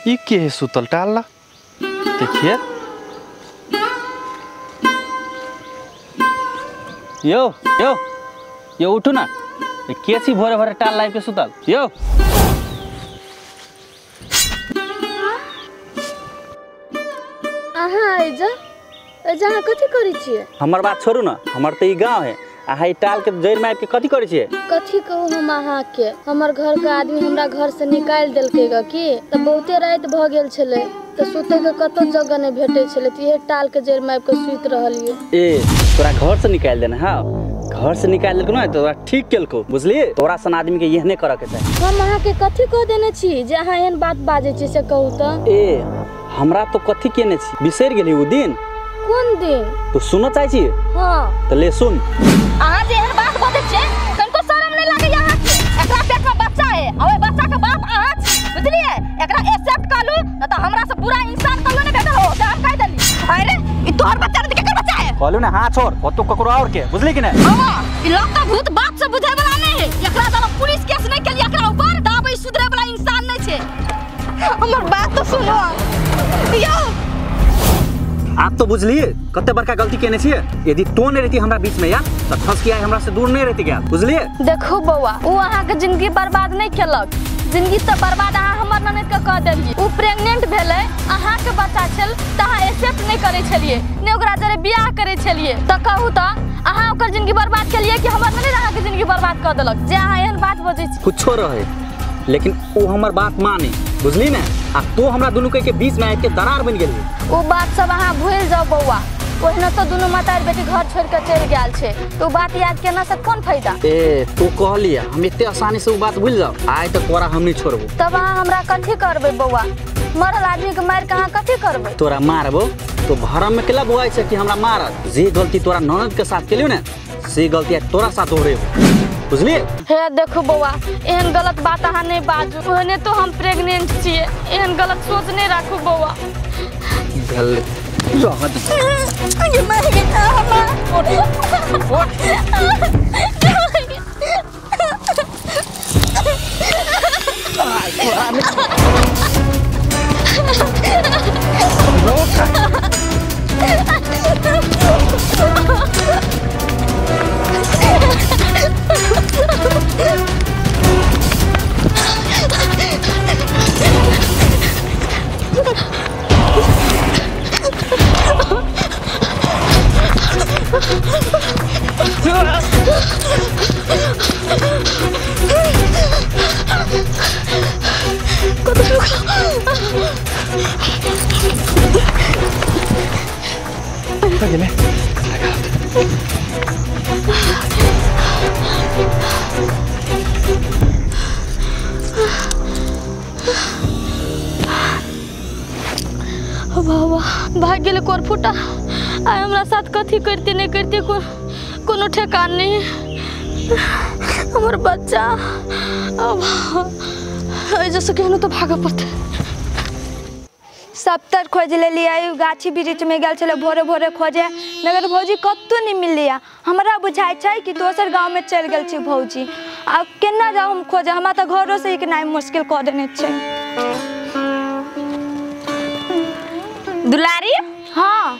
ई के है सुतल टाल देखिए। यो यो यो उठू ना, के छी भोरे भोरे टाल लाइव के सुतल। यो अहाँ एजा एजा अहाँ कथी करै छियै? हमर बात छोड़ू ना, हमर तऽ ई गांव है, अहाँ ई टाल के जड़ि मारि के कथी करै छियै? कथी कहू हम अहाँके, हमर घर के आदमी हमरा घर से निकालि देलकै ग की, तऽ बहुते राति भऽ गेल छलै, तऽ सुतै के कतौ जगह नहि भेटै छलै, तऽ इहे टाल के जड़ि मारि के सुति रहलियै। ए तोरा घर से निकालि देने? हाँ घर से निकालि देलको ना तोरा ठीक केलको, बुझलिए? तोरा सन आदमी के एहने करऽ के चाही। हम अहाँके कथी कह देने छी जे अहाँ एहन बात बाजै छी से कहू तऽ? ए हमरा तो कथी केने छी बिसरि गेली उ दिन। कोन दिन? तू सुनऽ चाहै छी? हां त ले सुन। अहाँ जे एहन बात बजै छियै कनको शरम नै लागैया अहाँ के? एकरा पेट में बच्चा है आ ओइ बच्चा के बाप अहाँ छी, बुझलियै? एकरा एक्सेप्ट कर लू न त हमरा से बुरा इंसान कहियो नै भेटल हो, से हम कहि देली। अरे ई तोहर बच्चा नै त केकर बच्चा है? कहलू ना हां छोड़, ओ तो ककरो और के, बुझली कि नै? हां ई लगता भूत बाप से बुझै वाला नै है। एकरा जब पुलिस केस नै केली एकरा ऊपर दाबै सुधरे वाला इंसान नै छै। हमर बात तो सुनो यौ। आप तो बुझलिए कते बड़का गलती केने छियै। यदि तो नहीं रहती हमरा बीच में यार त फंस के हमरा से दूर नहीं रहती गया, बुझलिए? देखो बौआ उ अहाँ के जिंदगी बर्बाद नहीं केलक, जिंदगी त बर्बाद अहाँ हमर ननद के कह देलिए। उ प्रेग्नेंट भेलै, अहाँ के बच्चा छल त अहाँ एक्सेप्ट नहीं करै छलिए, ने ओकरा जरे बियाह करै छलिए। त कहू त अहाँ ओकर जिंदगी बर्बाद केलिए कि हमर ननद अहाँ के जिंदगी बर्बाद क देलक? जे अहाँ एहन बात बजै छी। कुछो रहे लेकिन उ हमर बात माने, बुझली ने? आ तो हमरा दुनू के बीच में आबि के दरार बन गेली। उ बात सब अहाँ भूलि जाओ बौआ, ओहिना तो दुनू माता बेटी घर छोड़ के चलि गेल छै, तो बात याद केना से कोन फायदा? ए तू कहलिए हम एते आसानी से उ बात भूल जाओ, आइ तक तोरा हम नहीं छोड़बो। तब अहाँ हमरा कथी करबै बौआ? मरल आदमी के मारि के अहाँ कथी करबै? तोरा मारबो तो भरम में केला बोआइ छै कि हमरा मारत। जे गलती तोरा ननद के साथ केलियो ने से गलती आइ तोरा साथ दोहरेबो, बुझलिए? हे देखो बौआ एहन गलत बात अहाँ नहीं बाजू, ओहने तो हम प्रेग्नेंट छियै, एहन गलत सोच नहीं राखू बौआ। भाग गेलै कोर फूटा। आइ हमरा साथ कथी करते नहीं करते कोनो ठेकान नहीं। हमर बच्चा अब एहिसँ केहनो तो भागऽ पड़तै। सब तर खोज लेलियै, गाछी वृक्ष में गेल छलै भोरे भोरे खोजे, मगर भौजी कतौ नहीं मिललियै। हमरा बुझाइ छै कि दोसर गाँव में चलि गेल छै भौजी। आब केना जाउ हम खोजे, हमरा तऽ घरो से इकनाइ मुश्किल कऽ देने छै। दुलारी हाँ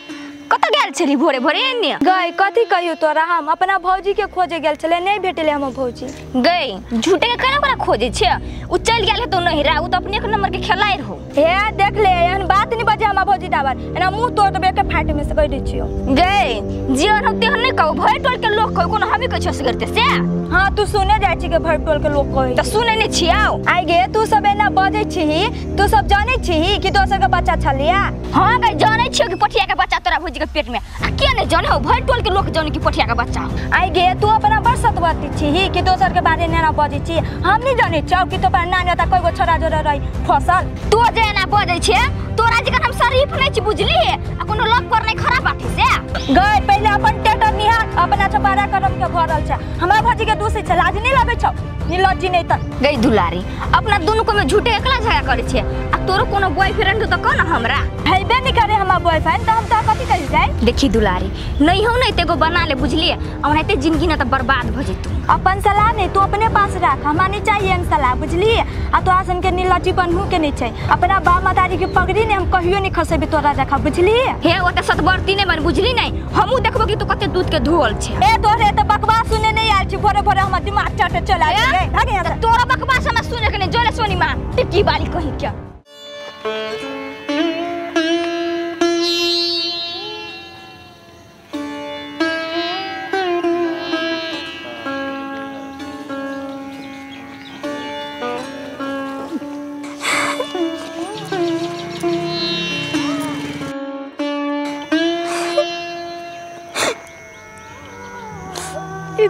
कतऽ गेल छली भोरे भोरे एने? गई कथी कहियो तोरा, हम अपना भौजी के खोजे गेल छलै, नहीं भेटलै हमर भौजी। गई झूठे के केना ओकरा खोजे छै? उ चलि गेल हेतौ नहिरा, उ तऽ अपने एक नंबर के खेलाइ रहौ। हे देख ले एहन बात नहीं बजे हमर भौजी दाबर, एना मुंह तोड़ देबै के फाट में से कहि दै छियौ। गई जीवन हो तेहन नहीं कहू, भरि टोल के लोग कहू, कोनो हमी कहै छियौ सगरते से? हाँ तू सुने जाइ छी के भरि टोल के लोग कहै त सुनै नै छियौ। आइ गे तू सब एना बजै छिही, तू सब जानै छिही कि दोसर के बच्चा छलिया? हाँ गई जानै छियौ कि पठिया के बच्चा तोरा भौजी के पेट में, आ के नहीं जानै हो भरि टोल के लोग जानै कि पठिया के बच्चा। आइ गे तू अपना बड़ सतवती छिही कि दोसर के बारे में एना बजै छी? हम नहीं जानै छौ कि तोरा नानी ओता कइगो छोरा जोरा रही फसल। तू जे एना बजै छे तोरा जखन हम शरीफ नै छी बुझली, आ कोनो लव कर नै खराब बात है से। गई पहिले अपन टेटर निहार, अपना छपारा करम के भरल छै, हमरा भौजी के दूसै छै, लाज नहीं लगै छौ? निलज्जी नहीं त। गई दुलारी अपना दुनू को में झूठे एकला झगड़ा करै छे, आ तोरो कोनो बॉयफ्रेंड त कह न हमरा। हेबे नहीं करे हमरा बॉयफ्रेंड त हम त कथी कहि जाय? देखी दुलारी नहीं हो नहीं तेगो बना ले बुझलिए, ओनाहिते जिंदगी न त बर्बाद भ जेतौ। अपन सलाह नहीं तू अपने पास राख, हमरा नहीं चाहिए एहन सलाह बुझलिए। आ तोरा सन के निलज्जी बनहु के नहीं छै, अपना बाप महतारी के पगड़ी ने हम कहियो नहीं खसेबे तोरा जखा बुझलिए। हे ओते सतबरती नहीं बन बुझली नहीं, हमहू देखबो कि तू कते दूध के धोल छे। ए तोरे त बकवास सुने नहीं आयल छी, भोरे भोरे हमर दिमाग चटे चला गेलै। भाग यहाँ से। तोरा बकवास हमरा सुने के नहीं, जोले सोनी मां टिक्की वाली कही क्या।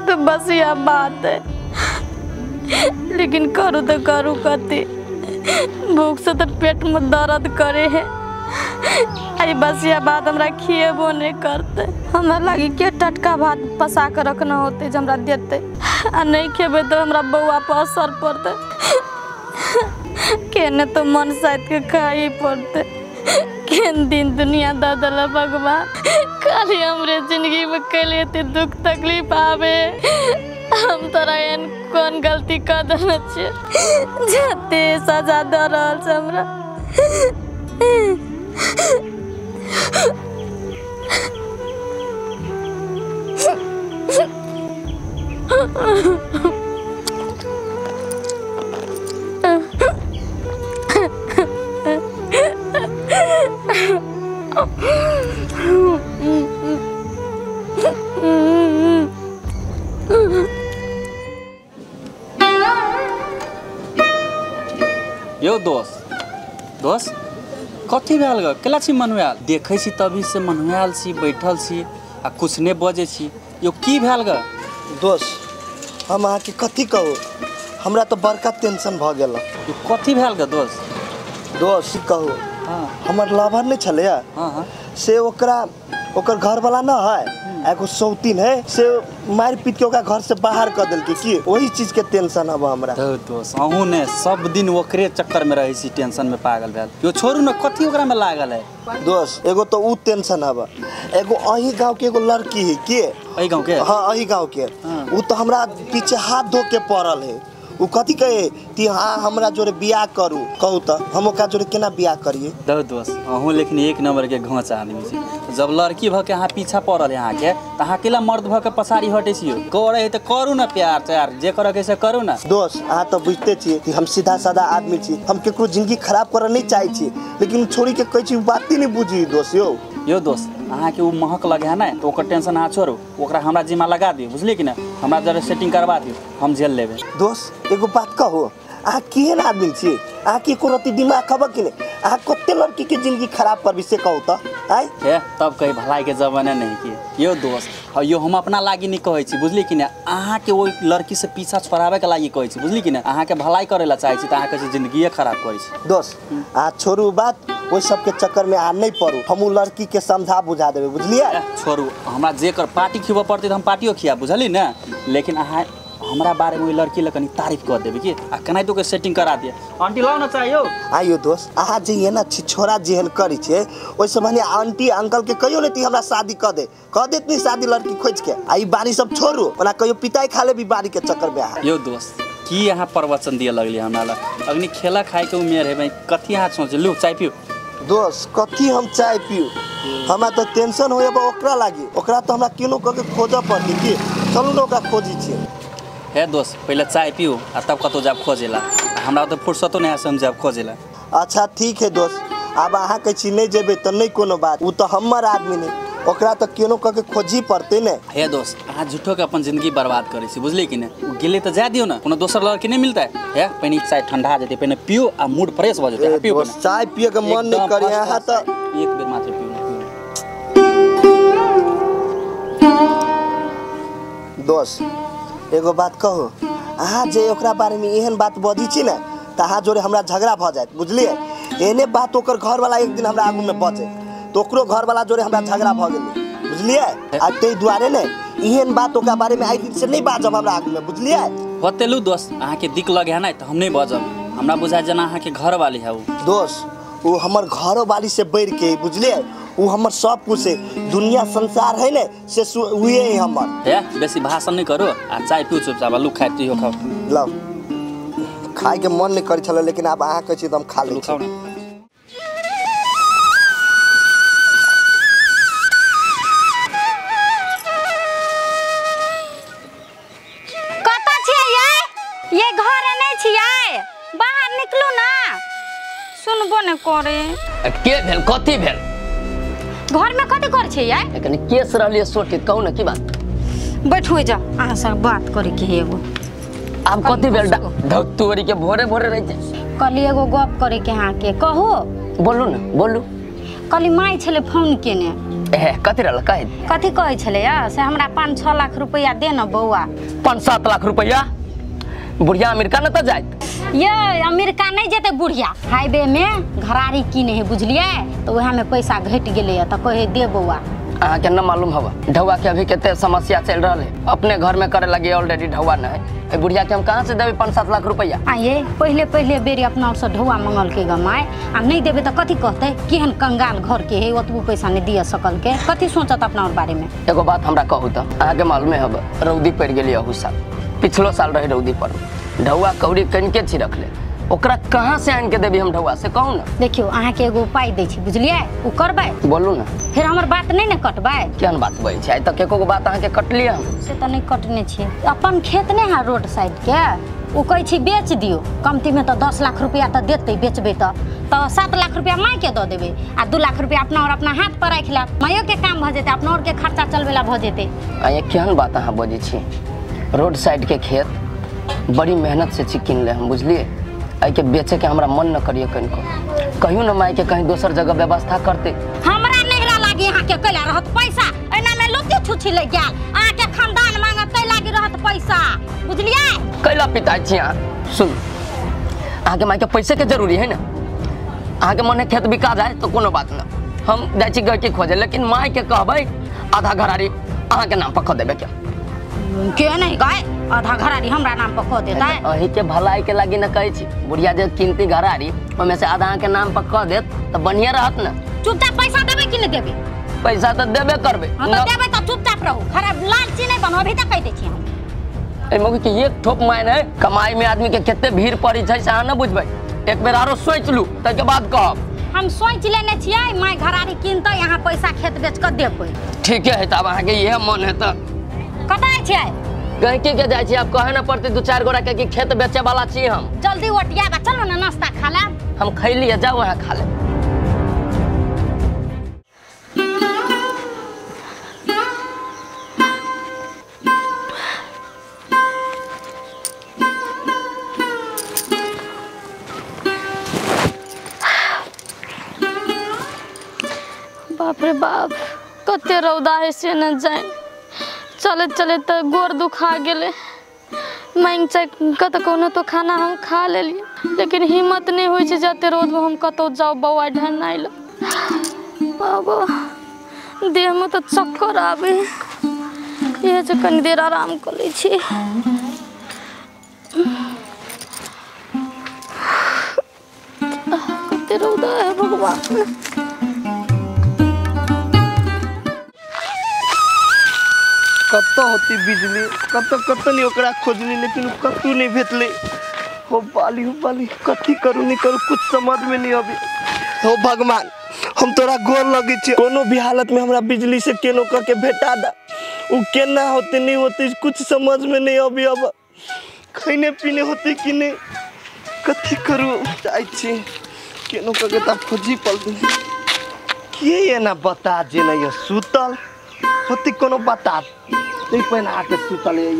तो बस यह बात है, लेकिन करू तो करू कथी, भूख से तो पेट में दर्द करे है। आई बसिया भात हमरा खिएबो नहीं करते। हमरा लागी के टटका भात पसा के रखना होते जे हमरा देते, आ नहीं खेबे तो हमरा बौआ पर असर पड़ते। केने तो मन साइत के खाई पड़ते। केन दिन दुनिया द दला भगवान, खाली हमरे जिंदगी में कैले एते दुख तकलीफ आवे। हम तोरा एहन कौन गलती कर देने छियै जते सजा दऽ रहल छै हमरा। यो दोस्त दोस्त कथी भेल ग? केला छी मनुआल? देखै छी तभी से मनुआल छी, बैठल छी आ कुछ नहीं बजै छी। यो की भेल ग? दोस्त हम अहाँके कथी कहू, हमरा तो बड़का टेंशन भऽ गेल। यो कथी भेल ग दोस्त? दोस्त कहू, हमर लवर नहीं छलै से ओकरा ओकर घरवाला न है, एगो सौतीन है, से मारि पीट के ओकरा घर से बाहर कर देलकै। की वही चीज के टेंशन हब हमरा। दोस्त अहूँ ने सब दिन ओकरे चक्कर में रहै छी, टेंशन में पागल भेल। यो छोड़ू न, कथी ओकरा में लागल है? दोस्त एगो तो उ टेंशन हब, एगो अही गाँव के एगो लड़की है। के अही गाँव के? हाँ अही गाँव के। उ तो हमरा पीछे हाथ धो के पड़ल है। उ कथी कहे कि हाँ हमरा जोरे बियाह करू। कहू तो हम ओकरा जोरे केना बियाह करिए? दोस्त अहूँ लेकिन एक नंबर के घोंच आदमी छी। जब लड़की भऽ के अहाँ पीछा पड़ल अहाँके तऽ अहाँ केला मर्द भऽ के पसारी हटै छियै? करै है तऽ करू न प्यार त्यार, जे करऽ के से करू न। दोस्त अहाँ तऽ बुझिते छियै कि हम सीधा साधा आदमी छी, हम केकरो जिंदगी खराब करऽ नहीं चाहै छी, लेकिन छोड़ी के कहै छी बाते नहीं बुझी दोस्त। यौ यो दोस्त अहाँके ओ महक लगे है ने तो ओकर टेंशन अहाँ छोड़ू, ओकरा हमरा जिम्मा लगा दियौ, बुझलियै कि नहि? हमरा जरा सेटिंग करवा दियौ, हम झेल लेबै। दोस्त एगो बात कहू, अहाँ केहन आदमी छी? अहाँके एको रत्ती दिमाग हब कि नहि? अहाँ कते लड़की के जिंदगी खराब करबी से कहू तऽ? आइ हे तब कही भलाई के जमाना नहीं कि यो दोस्त। यो हम अपना लागी नहीं कहै छी, बुझलियै कि नहि? अहाँके ओहि लड़की से पीछा छोड़ाबे के लागी कहै छी, बुझलियै कि नहि? अहाँके भलाई करे ला चाहै छी तऽ अहाँ कहै छी जिंदगिए खराब करै छी। दोस्त अहाँ छोड़ू बात, ओहि सबके चक्कर में अहाँ नहीं पड़ू, हम उ लड़की के समझा बुझा देबै, बुझलियै? छोड़ू, हमरा जेकर पार्टी खिबऽ पड़तै तऽ हम पार्टियो खियाब, बुझलियै ने? लेकिन अहाँ हमरा बारे में ओहि लड़की लग कनी तारीफ कर देबै कि आ केनाहितो के सेटिंग करा दिए। आंटी लाओ ना चाय यौ। आइयो दोस्त अहाँ जे एना छिछोरा जेहन करै छियै ओहिसँ भने आंटी अंकल के कहियो ने हमरा शादी कऽ दे, कऽ देत नहीं शादी लड़की खोज के। आ ई बारी सब छोड़ू, ओना कहियो पिताई खा लेबी बारी के चक्कर में अहाँ। यौ दोस्त की अहाँ प्रवचन दिए लगलियै हमरा लग? अग्नि खेला खाए के उमेर है भाई, कथी अहाँ सोच लू? चाय पियू। दोस्त कथी हम चाय पियू, हमरा तऽ टेंशन होइए ओकरा लागी, ओकरा तऽ हमरा केनो कऽ के खोजऽ पड़तै। की चलू ने ओकरा खोजै छियै। हे दोस्त पहले चाय पियू आ तब कतौ जाब खोजेला, हमरा तो फुर्सतो नहीं है से हम जाब खोजेला। अच्छा ठीक है दोस्त, आब अहाँ कहै छी नहीं जेबै तऽ नहीं कोनो बात, उ तऽ हमर आदमी नहीं, ओकरा तऽ केनो कऽ के खोजही पड़तै ने। हे दोस्त अहाँ झूठो के अपन जिंदगी बर्बाद करै छी, बुझलियै कि नहि? उ गेलै तऽ जाय दियौ ने, कोनो दोसर लड़की नहीं मिलतै। हे पहिने चाय ठंडा जेतै, पहिने पियू आ मूड फ्रेश भऽ जेतै। पियू चाय पिए के मन नहीं करे अहाँ तऽ एक बेर मात्र पियू। दोस्त एगो बात कहू, अहाँ जे ओकरा बारे में एहन बात बजै छी ने तऽ अहाँ जोरे हमरा झगड़ा भऽ जायत, बुझलियै? एहने बात ओकर घरवाला एक दिन हमरा आगूमे बजै तऽ ओकरो घरवाला जोरे हमरा झगड़ा भऽ गेलै, बुझलियै? आ ताहि दुआरे ने एहन बात ओकरा बारे में आइ दिन से नहीं बाजब हमरा आगूमे, बुझलियै? होते लू दोस्त अहाँके दिक लगे है ने तऽ हम नहीं बजब, हमरा बुझाय जेना अहाँके घरवाली है उ। दोस्त ओ हमर घरोवाली से बढ़ि के, बुझलियै? उ हमर सब कुछ है, दुनिया संसार है ने से उहे है हमर। हे बेसी भाषण नहीं करू आ चाय पिउ चुपचाप, लू खाइ पियो खाओ। लाओ खाइ के मन नहीं करै छलै, लेकिन आब अहाँ कहै छी तऽ हम खा लै छी। कतऽ छियै यै? ये घर नहीं छियै, बाहर निकलू ना। सुनबो नहीं करे। के भेल कथी भेल? घर में कथी कर छियै यै? कनी केस रहलियै सोटित, कहू ना की बात? बैठू जा, अहाँ से बात करे के है एगो। आब कथी भेल? धतोरी के भोरे भोरे रह छै। कहली एगो गप करे के अहाँ के, कहू? बोलू ना बोलू। कहली माय छलै फोन केने। ए कथी रहल? कहि कथी कहै छलै या से हमरा 5-6 लाख रुपया दे न बौआ। 5-7 लाख रुपया? बुढ़िया अमेरिका न त जाइत। ये अमेरिका नहीं जेते बुढ़िया, हाईवे में घरारी किने है बुझलिए, तो वहाँ में पैसा घट गेले त कहे दे बौआ। अहाँ के न मालूम हवा ढौआ के अभी कते समस्या चल रहा है, अपने घर में करे लगे ऑलरेडी ढौआ न है, बुढ़िया के हम कहाँ से देबै 5-7 लाख रुपया? आये पहले पहले बेरी अपना से ढौआ मंगल के गमाए आ नहीं देबे त कथी कहते, केहन कंगाल घर के है ओतबो पैसा नहीं दिया सकल के, कथी सोचत अपना और बारे में। एगो बात हमरा कहू त अहाँ के मालूम है हब रौदी पड़ गेली अहू साल, पिछलो साल रहे रौदी पर, ढौआ कौड़ी कनिके छी रखले, ओकरा कहाँ से आन के देबी हम ढौआ से कहू ना। देखियो अहाँ के एगो उपाय दै छी बुझलिए, उ करबै? बोलू ना। फिर हमर बात नहीं ने कटबै? केहन बात बजै छै, आइ तक एको गो बात अहाँ के कटलियै हम? से त नहीं कटने छियै। अपन खेत नहीं है रोड साइड के, उ कहै छी बेच दियो, कमती में त 10 लाख रुपया त देतै, बेचबै त 7 लाख रुपया माय के the देबै आ 2 लाख रुपया अपना और अपना हाथ पर राखि लेब, मायो के काम भ जेतै, अपना और के खर्चा चलबै ला भ जेतै। आ केहन बात अहाँ बजै छी, रोड साइड के खेत बड़ी मेहनत से छी किनले हम बुझलिए, एहि के बेचे के हमरा मन न करिए कनिको, कहियो न माय के कहीं दोसर जगह व्यवस्था करते। हमरा नहिरा लागी अहाँ के कैला रहत पैसा, एना में लुत्ती छुछी ले गेल, अहाँ के खानदान मांगत तै लागी रहत पैसा बुझलिए। कैला पिताई छी अहाँ? सुन अहाँ के माय के पैसे के जरूरी है ना, अहाँ के मन खेत बिका जाए तो कोनो बात न, हम जाइ छी गहकी खोजे, लेकिन माय के कहबै आधा घरारी अहाँ के नाम पर क देबै। के नहीं गाय आधा घरारी हमरा नाम पर क देतै? अही के भलाई के लागी न कहै छी, बुढ़िया जे कीनती घरारी ओमे से आधा के नाम पर क देत त बढ़िया रहत न। चुपचाप पैसा देबै कि नहीं देबै? पैसा त देबे करबै। हां त देबै त चुपचाप रहू, खराब लालची नहीं बनू, अभी तक कह दै छी हम। ए मौगी के एक ठोप मायन है, कमाई में आदमी के कते भीड़ पड़ी छै से अहाँ न बुझबै, एक बेर आरो सोच लू तके बाद कहब। हम सोच लेने छियै my घरारी कीनतै, अहाँ पैसा खेत बेच क देबै। ठीके है, तब अहाँ के इहे मन है त कतऽ छियै? गहकी के जाइ छी, आब कहे न पड़तै 2-4 गोरा के कि खेत बेचे वाला छी हम। जल्दी ओटियाबा, चलो ना नाश्ता खा लेब। हम खैलिए, जाउ अहाँ खा लेब। बाप रे बाप कते रौदा है से न जाए, चलैत चलैत तऽ गोर दुखा गेलै, माँगि चाहि कऽ तऽ कोनो तो खाना हम खा लेलियै, लेकिन हिम्मत नहि होइ छै जते रौदमे हम कतहु जाउ बौआ ढनाइ लए। बाबा देहमे तऽ चक्कर आबै, इएह जे कनि देर आराम कऽ लै छी। कते रौदा है भगवान। कत होती बिजली, कत कत नहीं ओकरा खोजली, लेकिन कतू नहीं भेटले। हो बाली कथी करू नहीं करू कुछ समझ में नहीं अभी। हो भगवान हम तोरा गोर लगे छी, कोनो भी हालत में हमरा बिजली से केनो करके भेटा दा, उ केना होते नहीं होते कुछ समझ में नहीं अभी। अब खैने पीने होते कि नहीं, कथी करू चाहे छी केनो करके तब खोजी पड़ते। के एना बता जे नहीं सुतल होती कोनो बता नहीं पहना के सुतल है,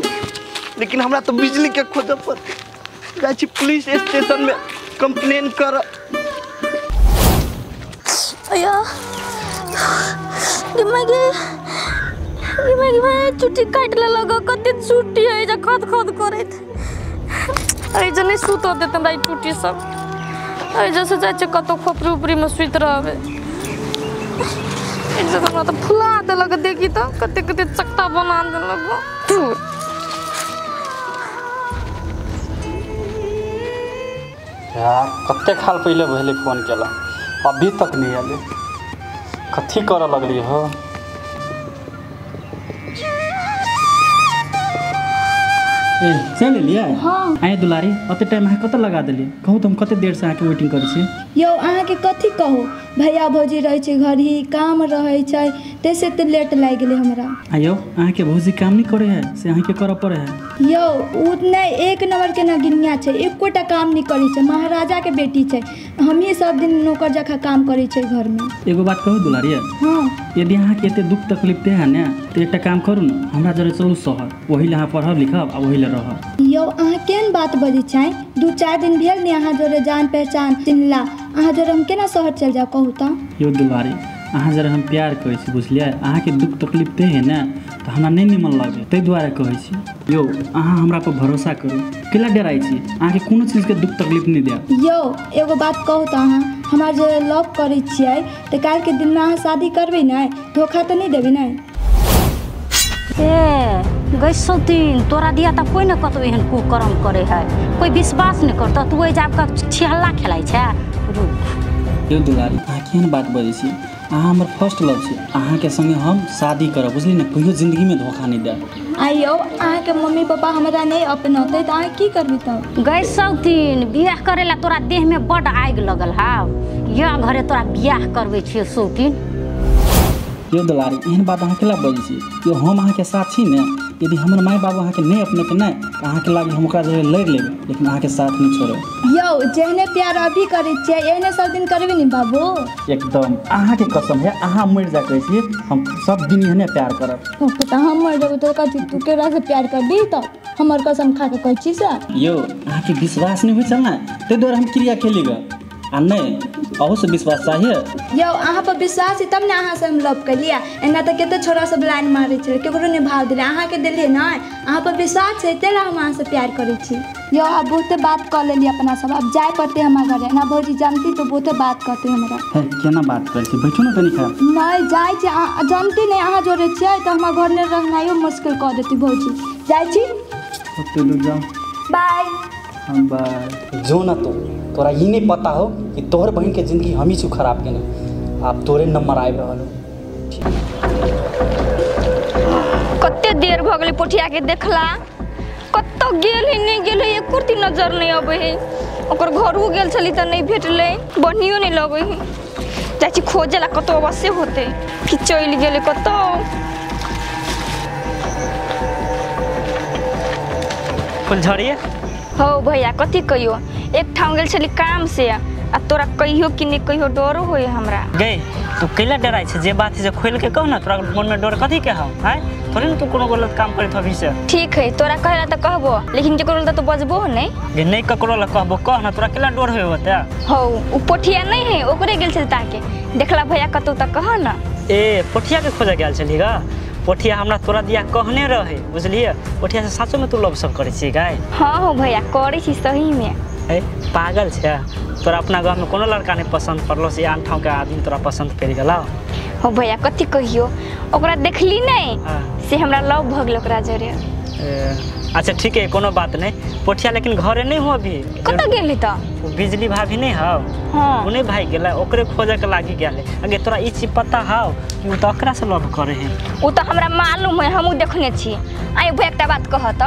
लेकिन हमरा तो बिजली के खोज पड़ते। जाइ छी पुलिस स्टेशन में कंप्लेन कर। अया गे चुट्टी काटि लेलक, कते चुट्टी है जे खद खद करैत, एहि जे नहि सुतऽ देत हमरा ई चुट्टी सब, एहि जे से जाइ छै कतहु खोपड़ी उपरी में सुति रहबै। हमरा तऽ फुला देलक, देखी तऽ कते कते चकता बना देलक। यार कते खाल पहले भेलै फोन केला, अभी तक नहीं आले, कथी करऽ लगली हो? ए चल एलियै? हाँ। आए दुलारी ओते टाइम अहाँ कतऽ लगा देलियै? कहू तऽ हम कते देर से अहाँके वेटिंग करै छी। यौ अहाँके कथी कहू, भैया भौजी रहै छै घर ही, काम रहै छै, तैसे एते लेट लागि गेलै हमरा। आ यौ अहाँके भौजी काम नहीं करे है से अहाँके करऽ पड़े है? यौ उ नहि एक नंबर के नगिनिया छै, एकोटा काम नहीं करै छै, महाराजा के बेटी छै, हमही सब दिन नौकर जकाँ काम करै छै घर में। एगो बात कहू दुलारी? हाँ। यदि अहाँके एते दुख तकलीफ दे है ने तऽ एकटा काम करू ने, हमरा जरे चलू शहर, ओहि लए अहाँ पढ़ब लिखब आ ओहि लए रहब। यौ अहाँ केहन बात बजै छै, 2-4 दिन भेल ने अहाँ जोरे जान पहचान चिन्हला, अहाँ जोरे हम केना शहर चलि जाउ कहू तऽ? यौ दुलारी अहाँ जरा हम प्यार करै छी बुझलियै, अहाँके दुख तकलीफ दे है ने तऽ तऽ हमरा नहि निमन लगे, ताहि दुआरे कहै छी। यौ अहाँ हमरा पर भरोसा करू, केला डराइ छी? अहाँके कोनो चीजके दुख तकलीफ नहि देब। यौ एगो बात कहू तऽ, अहाँ हमरा जे लव करै छियै तऽ काल्हिके दिनमे अहाँ शादी करबै ने? धोखा तऽ नहि देबै ने? ए गै सौतीन, तोरा दिया तऽ कोइ ने कतौ एहन कुकर्म करे है, कोइ विश्वास नहि करतौ, तू ओहि जाबके छिहल्ला खेलाइ छै। रुक यौ दुलारी, अहाँ केहन बात बजै छी? अहाँ हमर फर्स्ट लव छी, अहाँके संगे हम शादी करब, बुझली ने? कहियो जिंदगीमे धोखा नहि देब। आ यौ अहाँके मम्मी पापा हमरा नहि अपनौतै तऽ अहाँ की करबै तब? गै सौतीन, बियाह करे ला तोरा देहमे बड्ड आगि लगल हौ, यह घरे तोरा बियाह करबै छियै सौतीन। यौ दुलारी, एहन बात अहाँ केला बजै छी? यौ हम अहाँके साथ छी ने, यदि हमर माय बाबू अहाँके नहि अपनेतै ने तऽ अहाँके लागी हम ओकरा जरे लड़ि लेबै, लेकिन अहाँके साथ नहि छोड़ब। यौ जेहने प्यार अभी करै छियै एहने सब दिन करबै ने बाबू? एकदम, अहाँके कसम है, अहाँ मरि जा कहै छियै, हम सब दिन एहने प्यार करब। तऽ हम मरि जेबै तऽ कथी तू केकरा से प्यार करबी? तऽ हमर कसम खा कऽ कहै छी से। यौ अहाँके विश्वास नहि होइ छल ने, ताहि दुआरे हम क्रिया खेली गऽ, आ नहि अहूसँ विश्वास चाहिए। यौ अहाँ पर विश्वास है तब ने अहाँ से हम लव कलियै, एना तऽ कते छोरा सब लाइन मारै छलै, केकरो नहि भाव देलै, अहाँके देलियै ने, अहाँ पर विश्वास छै ताहि लए हम अहाँसँ प्यार करै छी। यौ आब बहुते बात कऽ लेलियै अपना सब, आब जाय पड़तै हमरा घरे, एना भौजी जानती तऽ बहुते बात कहतै हमरा। हे केना बात करै छी, बैठू ने कनि खा। नहि जाइ छी, जानती नहि अहाँ जोड़े छियै तऽ हमरा घरमे रहनाइयो मुश्किल कऽ देतै भौजी। जाइ छी, जाउ, बाय। हाँ बाय। जो ना तू, तोरा ई नहीं पता हो कि तोहर बहन के जिंदगी हम ही छु खराब केने, आब तोरे नंबर आबि रहल हो। कते देर भऽ गेलै पोठिया के देखला, कतौ गेल है नहि गेल है, एको रत्ती नजर नहि अबै है। ओकर घरो गेल छली तऽ नहि भेटलै, बढ़ियो नहि लगै है। जाइ छी खोजे ला, कतौ अवश्य होतै कि चलि गेलै कतौ। फुलझड़ी हो भैया कथी कहियो, एक ठाम गेल छली काम से, आ तोरा कहियो कि नहि कहियो डरो होय हमरा। गै तू कैला डराइ छै? जे बात है से खोलि के कह ना, तोरा मन में डर कथी के हौ? आँय थोड़े ने तू कोनो गलत काम करैत हबी से। ठीक है, तोरा कहला तऽ कहबो, लेकिन केकरो लए तऽ बजबो नहि। गे नहि ककरो लए कहबो, कह ना, तोरा कैला डर होय होतै? हौ उ पोठिया नहि है, ओकरे गेल छली ताके, देखला भैया कतौ तऽ कह ना। ए पोठिया के खोजे गेल छली गा? पोठिया हमरा तोरा दिया कहने रहे, बुझलियै? पोठिया से साचो में तू लव सब करै छी गाय? हाँ हो भैया करै छी सही में। ए पागल छै, तोरा अपना गाँव में कोनो लड़का नहीं पसंद पड़लो से आन ठाव के आदमी तोरा पसंद पड़ि गेलौ? हो भैया कथी कहियो, ओकरा देखली नहीं से हमरा लव भऽ गेल ओकरा जरे। अच्छा ठीक है, कोनो बात नहीं। पोठिया लेकिन घरे नहीं हो अभी। कतऽ गेल तऽ? बिजली भाभी नहीं हौ? हाँ। ओ नहीं भागि गेलै, ओकरे खोजे के लागि गेल है। अगे तोरा ई चीज पता हौ कि उ तऽ ओकरा से लव करे है? उ तऽ हमरा मालूम है, हमहूँ देखने छी। आइ भैया एकटा बात कहत,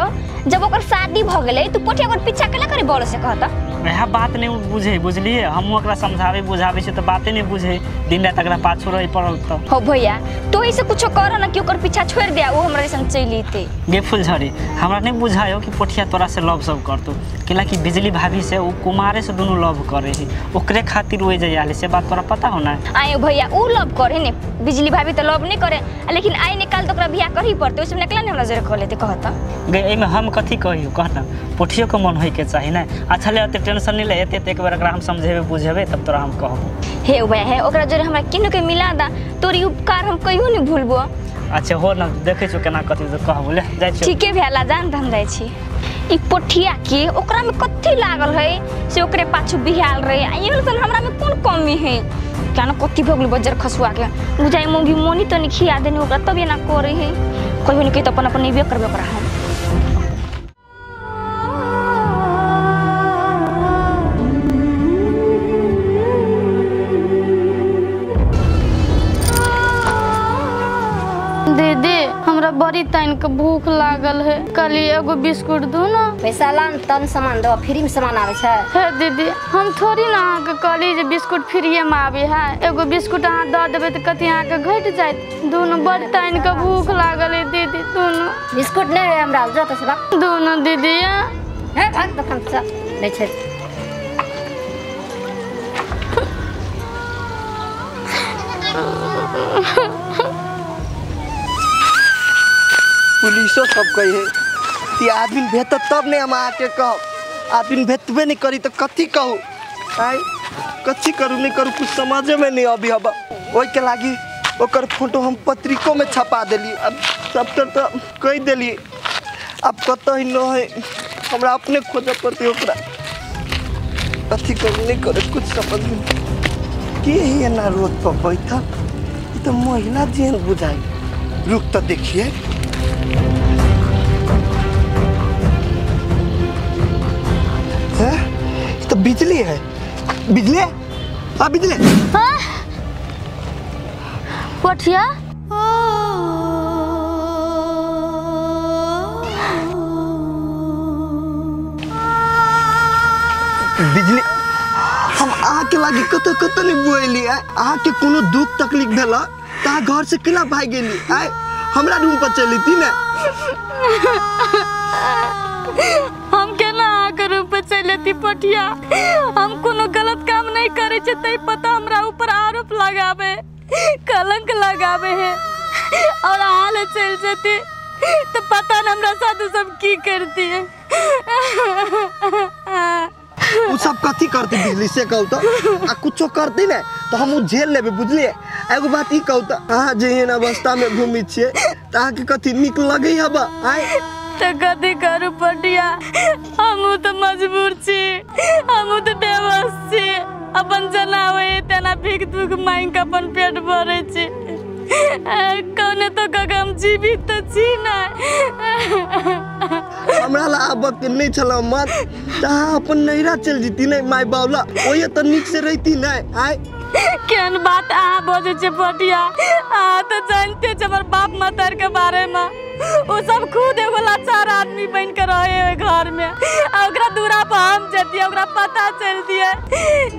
जब ओकर शादी भऽ गेलै तऽ पोठिया ओकर पीछा केला करे बोल से कहत? वएह बात नहीं बुझे, बुझलियै? हमहूँ ओकरा समझाबै बुझाबै छियै तऽ बाते नहीं बुझे, दिन राति ओकरा पाछू रहै पड़ल। तऽ हो भैया तो ऐसे कुछो कर ना कि ओकर पीछा छोड़ दे, ओ हमरा जैसन चलि अइतै। गे फुलझड़ी, हमरा नहीं बुझायो कि पोठिया तोरा से लव सब करतौ, कैला कि बिजली भाभी से उ कुमारे से दुनू लव करे है, ओकरे खातिर ओइ जाय आले, से बात तोरा पता हो ना? आयो भैया उ लव करे ने, बिजली भाभी तऽ लव नहीं करे, लेकिन आइ निकाल तऽ ओकरा बियाह करही पड़तै, ओइ से निकला ने हमरा जरे कह लेतै कहत। गे एहिमे हम कथी कहियो कह ना, पोठियो के मन होय के चाही ने। अच्छा ले, एते टेंशन नहीं ले, एते एक बेर एकरा हम समझेबै बुझेबै तब तोरा हम कहबो। हे भैया हे, ओकरा जरे हमरा किनु के मिला दा, तोरी उपकार हम कहियो नहीं भूलबो। अच्छा हो ना, देखै छियो केना कथी तऽ कहबो, ले जाइ छियो। ठीके भेला, जान हम जाइ छी। ई पोठिया के ओकरा में कथी लागल है से ओकरे पाछू बिहाल रहे, आ एहन सन हमरा में कोन कमी है? केना कथी भऽ गेलै बज्जर खसुआ के, बुझाइ मौगी मोनी तनी खिया देने ओकरा तब एना करे है। कहियो नहीं कहियो तऽ अपन अपन नैबे करबै ओकरा हम। दीदी हमरा बड़ी तान के भूख लागल है, कहली एगो बिस्कुट दू ना। पैसा लान तन सामान दो, फ्री में सामान आवे छै। हे दीदी हम थोड़ी ना अहाँ के कहली जे बिस्कुट फ्रीए में आवे है, एगो बिस्कुट अहाँ दऽ देबै तऽ कथी अहाँ के घटि जायत? दुनू बड़ तान के भूख लागल है दीदी, दुनू बिस्कुट नहीं है हमरा, जो तो से दुनू दीदी। हे भाग दुकान से नहीं छै। पुलिसो सब कहे कि आदमी भेटत तब ने हम आके कहब, आदमी भेटबे नहीं करी तो कथी कहू? आइ कथी करू नहीं करू कुछ समझे में नहीं अभी। अब ओहि के लागी ओकर फोटो हम पत्रिको में छपा देली। अब सबटा तो कह देली, अब कतई न है, हमरा अपने खोजे पड़तै ओकरा। अथी करू नहीं करे कुछ समझ में के है ना रोड पर बैठल, ई तो महिला जेहन बुझाई। रुक तो देखिए, है ई तो बिजली है, बिजली है, हाँ बिजली। हाँ पोठिया बिजली, हम अहाँके लागी कतऽ कतऽ नहि बुएली। अहाँके कोनो दुख तकलीफ भेल तऽ अहाँ घर से केना भागि गेली? आय हमरा रूम पर चलि ती ने। हम केना अहाँके रूम पर चलि अती पोठिया? हम कोनो गलत काम नहीं करे छे तै पता हमरा ऊपर आरोप लगावे, कलंक लगावे है, और अहाँ ले चलि जती तो पता न हमरा साथ सब की करती है। उ सब कथी करती बिजली से कहू तो? आ कुछो करती ने तो हम उ झेल लेबै, बुझलिए? एगो बात ई कहू तो, अहाँ जे एहन अवस्था में घूमै छियै तऽ अहाँके कथी नीक लगै हब? आय तो कथी करू पटिया, हमहूँ तो मजबूर छी, हमहूँ तो बेबस छी, अपन जनावे तेना भीख दुख मांगि के अपन पेट भरै छी। कौने तो हम जीवित तो छी ना। हमरा ला आबक के नहीं छल मत, तऽ अहाँ अपन नैहरा चलि जैती ने माय बाप ला, ओहिए तऽ नीक से रहिती ने। आय केहन बात अहाँ बजै छियै पटिया? अहाँ तऽ जानते छियै हमर बाप मतार के बारे में, ओ सब खुद एगो लाचार आदमी बन के रहे ओहि घर में, आ ओकरा दूरा पर हम जतियै, ओकरा पता चलतियै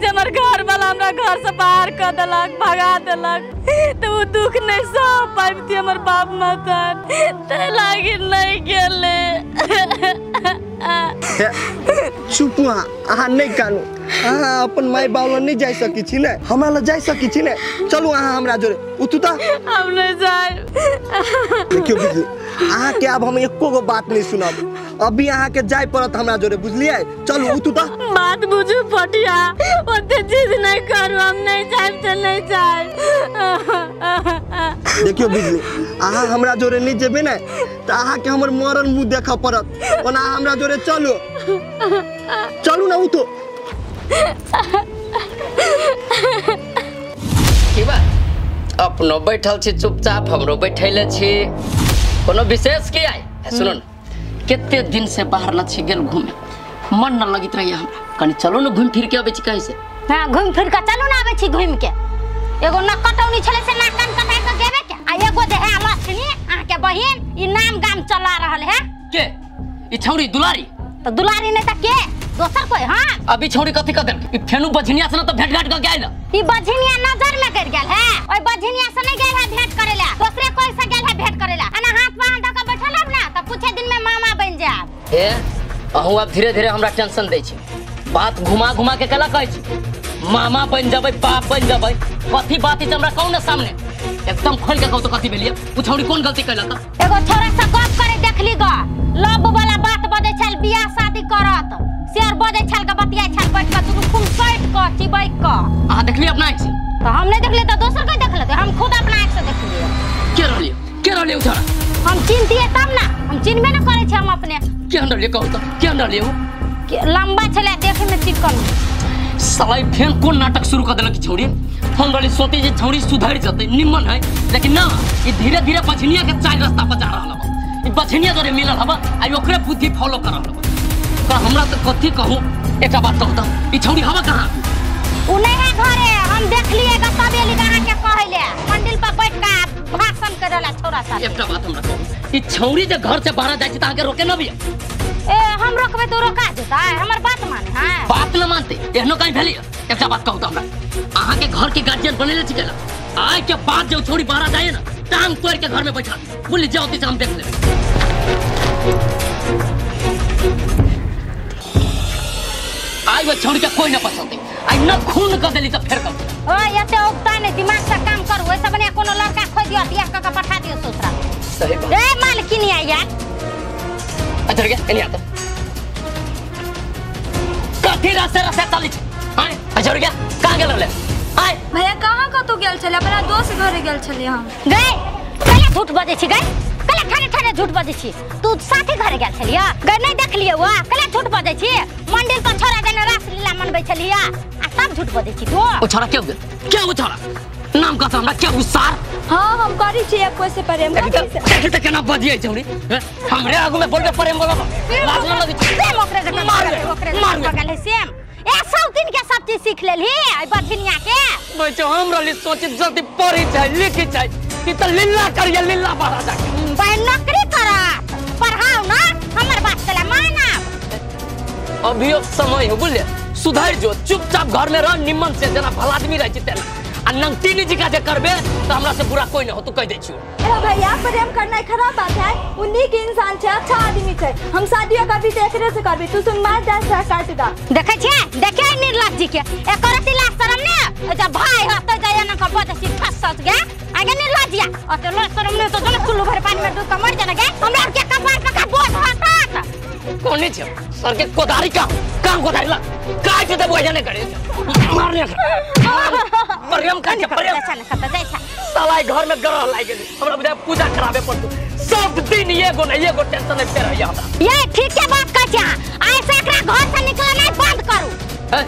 जे हमर घर वाला हमरा घर से बाहर कऽ देलक, भगा देलक, तऽ ओ दुख नहीं सह पाबतियै हमर बाप मतार, ताहि लागी नहीं गेलै। चुप अहाँ, अहाँ नहीं कानू, अहाँ अपन माय बाप लग नहीं जा सकै छी ने, हमरा लग जा सकै छी ने, चलू अहाँ हमरा जोरे उठू तऽ। हम नहीं जायब। देखियौ बिजली, अहाँके आब हम एको गो बात नहीं सुनब, अभी अहाँके जाय पड़त हमरा जोरे, बुझलियै? चलू उठू तऽ। बात बुझू पटिया, ओते जिद नहीं करू, हम नहीं जायब तऽ नहीं जायब। देखियौ बिजली, अहाँ हमरा जोरे नहीं जेबै ने तऽ अहाँके हमर मरल मुँह देखऽ पड़त, ओना अहाँ हमरा जोरे चलू, चलू ना उठू। की बात अपनो बैठल छी चुपचाप, हमरो बैठैले छी, कोनो विशेष की आइ? सुनो न, कते दिन से बाहर न छी गेल घूमे, मन न लगैत रहिए हमरा, कनी चलू न घूमि फिर के अबै छी कहीं से। हाँ घूमि फिर के चलू न आबै छी घूमि के। एगो न कटौनी छलै से नाक कान कटा के गेबे के, आ एगो जे है लक्ष्मी अहाँके बहिन, ई नाम गाम चला रहल है। के ई छौड़ी दुलारी? तो दुलारी नहीं त के दोसर कोई? हाँ अभी छौड़ी कथी क देलक? ई फेनु बझनिया से न त भेंट घाट क गेल। ई बझनिया नजर में गिर गेल है, ओइ बझनिया से नहीं गेल है भेंट करेला, दूसरे कोई से गेल है भेंट करेला। अना हाथ पर हाथ धक बैठल हब ना त कुछ दिन में मामा बन जाब। हे अहूँ अब धीरे धीरे हमरा टेंशन दै छी, बात घुमा घुमा के कला कहै छी मामा बन जबै बाप बन जबै, कथी बात हमरा कहू ना सामने एकदम खोल के कहू तो कथी भेलिए? उ छौड़ी कोन गलती कैलक? एगो छोरा से गप करे देखली ग, लव वाला बात बजै छल, बियाह शादी करत शेर बजै छल के बतियाइ छल बैठ के दुनू खून सटि के चिबैक के। अहाँ देखली अपना आँखि से? तो हम नहीं देखलिए तो दोसर कोई देख लेते, हम खुद अपना आँखि से देखलिए। के रहलिए? के रहलिए उ छोरा? हम चिन्हतिए तब ना, हम चिन्हबे न करै छी हम अपने। के रहलिए कहू तो, के रहलिए उ? लंबा छलै देखे में चिकन। साला फेन कोन नाटक शुरू कर देलक छौड़ी? हम रहली सोचे जे छौड़ी सुधरि जतै निमन है, लेकिन ना ई धीरे धीरे बछनिया के चाल रास्ता पर जा रहल हब, ई बछनिया जोरे मिलल हब आ ओकरे बुद्धि फॉलो कर रहल हब। हमरा तो कथी कहूँ, एक बात कहू तो ई छौड़ी हवा कहाँ? उ नहीं है घरे, हम देख लिए ग तब एली अहाँ के कहैले, मंदिर पर बैठ के भाषण करला छोरा साथ। एकटा बात हमरा कहू, ई छौड़ी जे घर से बाहर जाय छै त अहाँ के रोके न भी? ए हम रोकबे तो रोका जेतै, हमर बात माने? हां बात न मानते एहनो कहीं भेली? एकटा बात कहू तो हमरा, अहाँ के घर के गार्जियन बनेले छी केला, आइ के बाद जे छौड़ी बाहर जाय ना टांग तोड़ के घर में बैठा बुझली, जाओ से हम देख लेबै। आई वो छौड़ी के कोई न पसंद आई न खून कर देली त फेर कर। ओ एते औगता नहीं, दिमाग से काम करू, ओइसे बढ़िया कोनो लड़का खोज दियो, बियाह क के पठा दियो ससुरा। सही बात। ए मालकिन आ यार, अच्छा गे एनी आता कथी रास्ते रास्ते चली छै? आय अच्छा गे कहां गेल रहले? आय भैया कहां कतौ गेल छलियै, अपना दोस्त घरे गेल छलियै हम। गए कले झूठ बजै छी, गए कले ठाने ठाने झूठ बजै छी। तू साथी घरे गेल छलियै गए, नहीं देखलियै वा कले झूठ बजै छी। मंदिर पर छोरा जने रासलीला मनबै छलियै आ सब झूठ बजै छी तू। ओ छोरा क्यों गेल? क्यों ओ छोरा नाम कह हमरा क्या उसार? हां हम करी छी एक कोई से प्रेम। देखि त केना बजियै छौरी, हमरे आगू में बोलबे प्रेम बोलबो लाज न लगे? सेम ओकरे जकाँ ओकरे जकाँ गेल है सेम। ए सब दिन के सब चीज सीख लेलही आई बधिनिया के। बच्चो हम रहली सोचे जल्दी पढ़ी चाहे लिखी चाहे ई त लीला करिए लीला बाहर जाके भाई नौकरी करत पढ़ाओ ना हमर बात कला मानब। अभी अब समय हो बुझले, सुधर जो, चुपचाप घर में रह निमन से जना भला आदमी रह छी तेना। आ नंगतीनी जी का जे करबे त हमरा से बुरा कोई न हो, तू कह दै छियो। ए भैया प्रेम करना खराब बात है, उ नीक इंसान छै, अच्छा आदमी छै, हम शादियो करबी त एकरे से करबी, तू सुन मार जा से काट दा। देखै छियै, देखै निर्लज जी के एकर अति लाज शरम ने अच्छा भाई हतै जाय न क बजै छी फस सस गे आगे निर्लज या अते लाज शरम ने तो जने कुल्लू भर पानी में डूब के मर जाने गे। हमरा के कपार पर का बोझ हतात कोने छै सर के कोदारी का काम कोदारी ला काट देबो जाने करे मारने प्रेम का के प्रेम जाय छै। साला घर में ग्रह लाग गेल हमरा, बुझा पूजा कराबे पड़तो सब दिन एगो न एगो टेंशन में फेर होइया हमरा। ये ठीक के बात कहै छै, आइ से एकरा घर से निकलनाइ बंद करू। हैं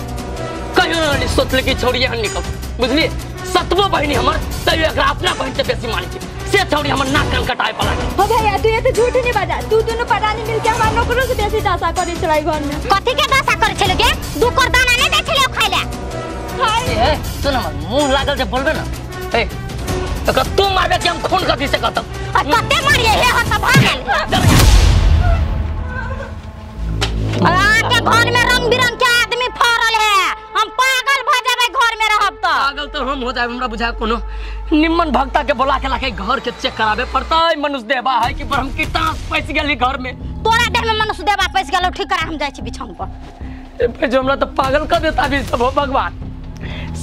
कहियो न सोचले कि छोड़िए हम निकल बुझलिए, सतबो बहिनी हमर तैयो एकरा अपना बहिन से बेसी मानै छी, से छौड़ी हमर नाक कान कटाए पला। हो भैया तू ये तो झूठ नहीं बजा, तू दोनों परानी मिलके हमार नौकरों से बेसी दशा करै छलै घर में। कथि के दशा करै छलै गे? दू कर दाना नहीं दै छलै खाइ ले। ए सुन हमर मुंह लागल जे बोलबे ना, ए एकरा तू मारबे कि हम खून कथि से करतौ? आ कते मारिए हे हो त भ गेल। अहाँ के घर में रंग बिरंग के आदमी फरल है, हम पागल भ जेबै घर में रहब त। पागल तो हम हो जाए, हमरा बुझा कोनो निम्मन भक्ता के बोला के लाके घर के चेक कराबे पड़तै। मनुष्य देवा है कि ब्रह्म की तास पैस गेली घर में। तोरा देह में मनुष्य देवा पैस गेलो, ठीक करा हम जाइ छी बिछौन पर। ए भाई जो हमरा त पागल कर देता भी सब, हो भगवान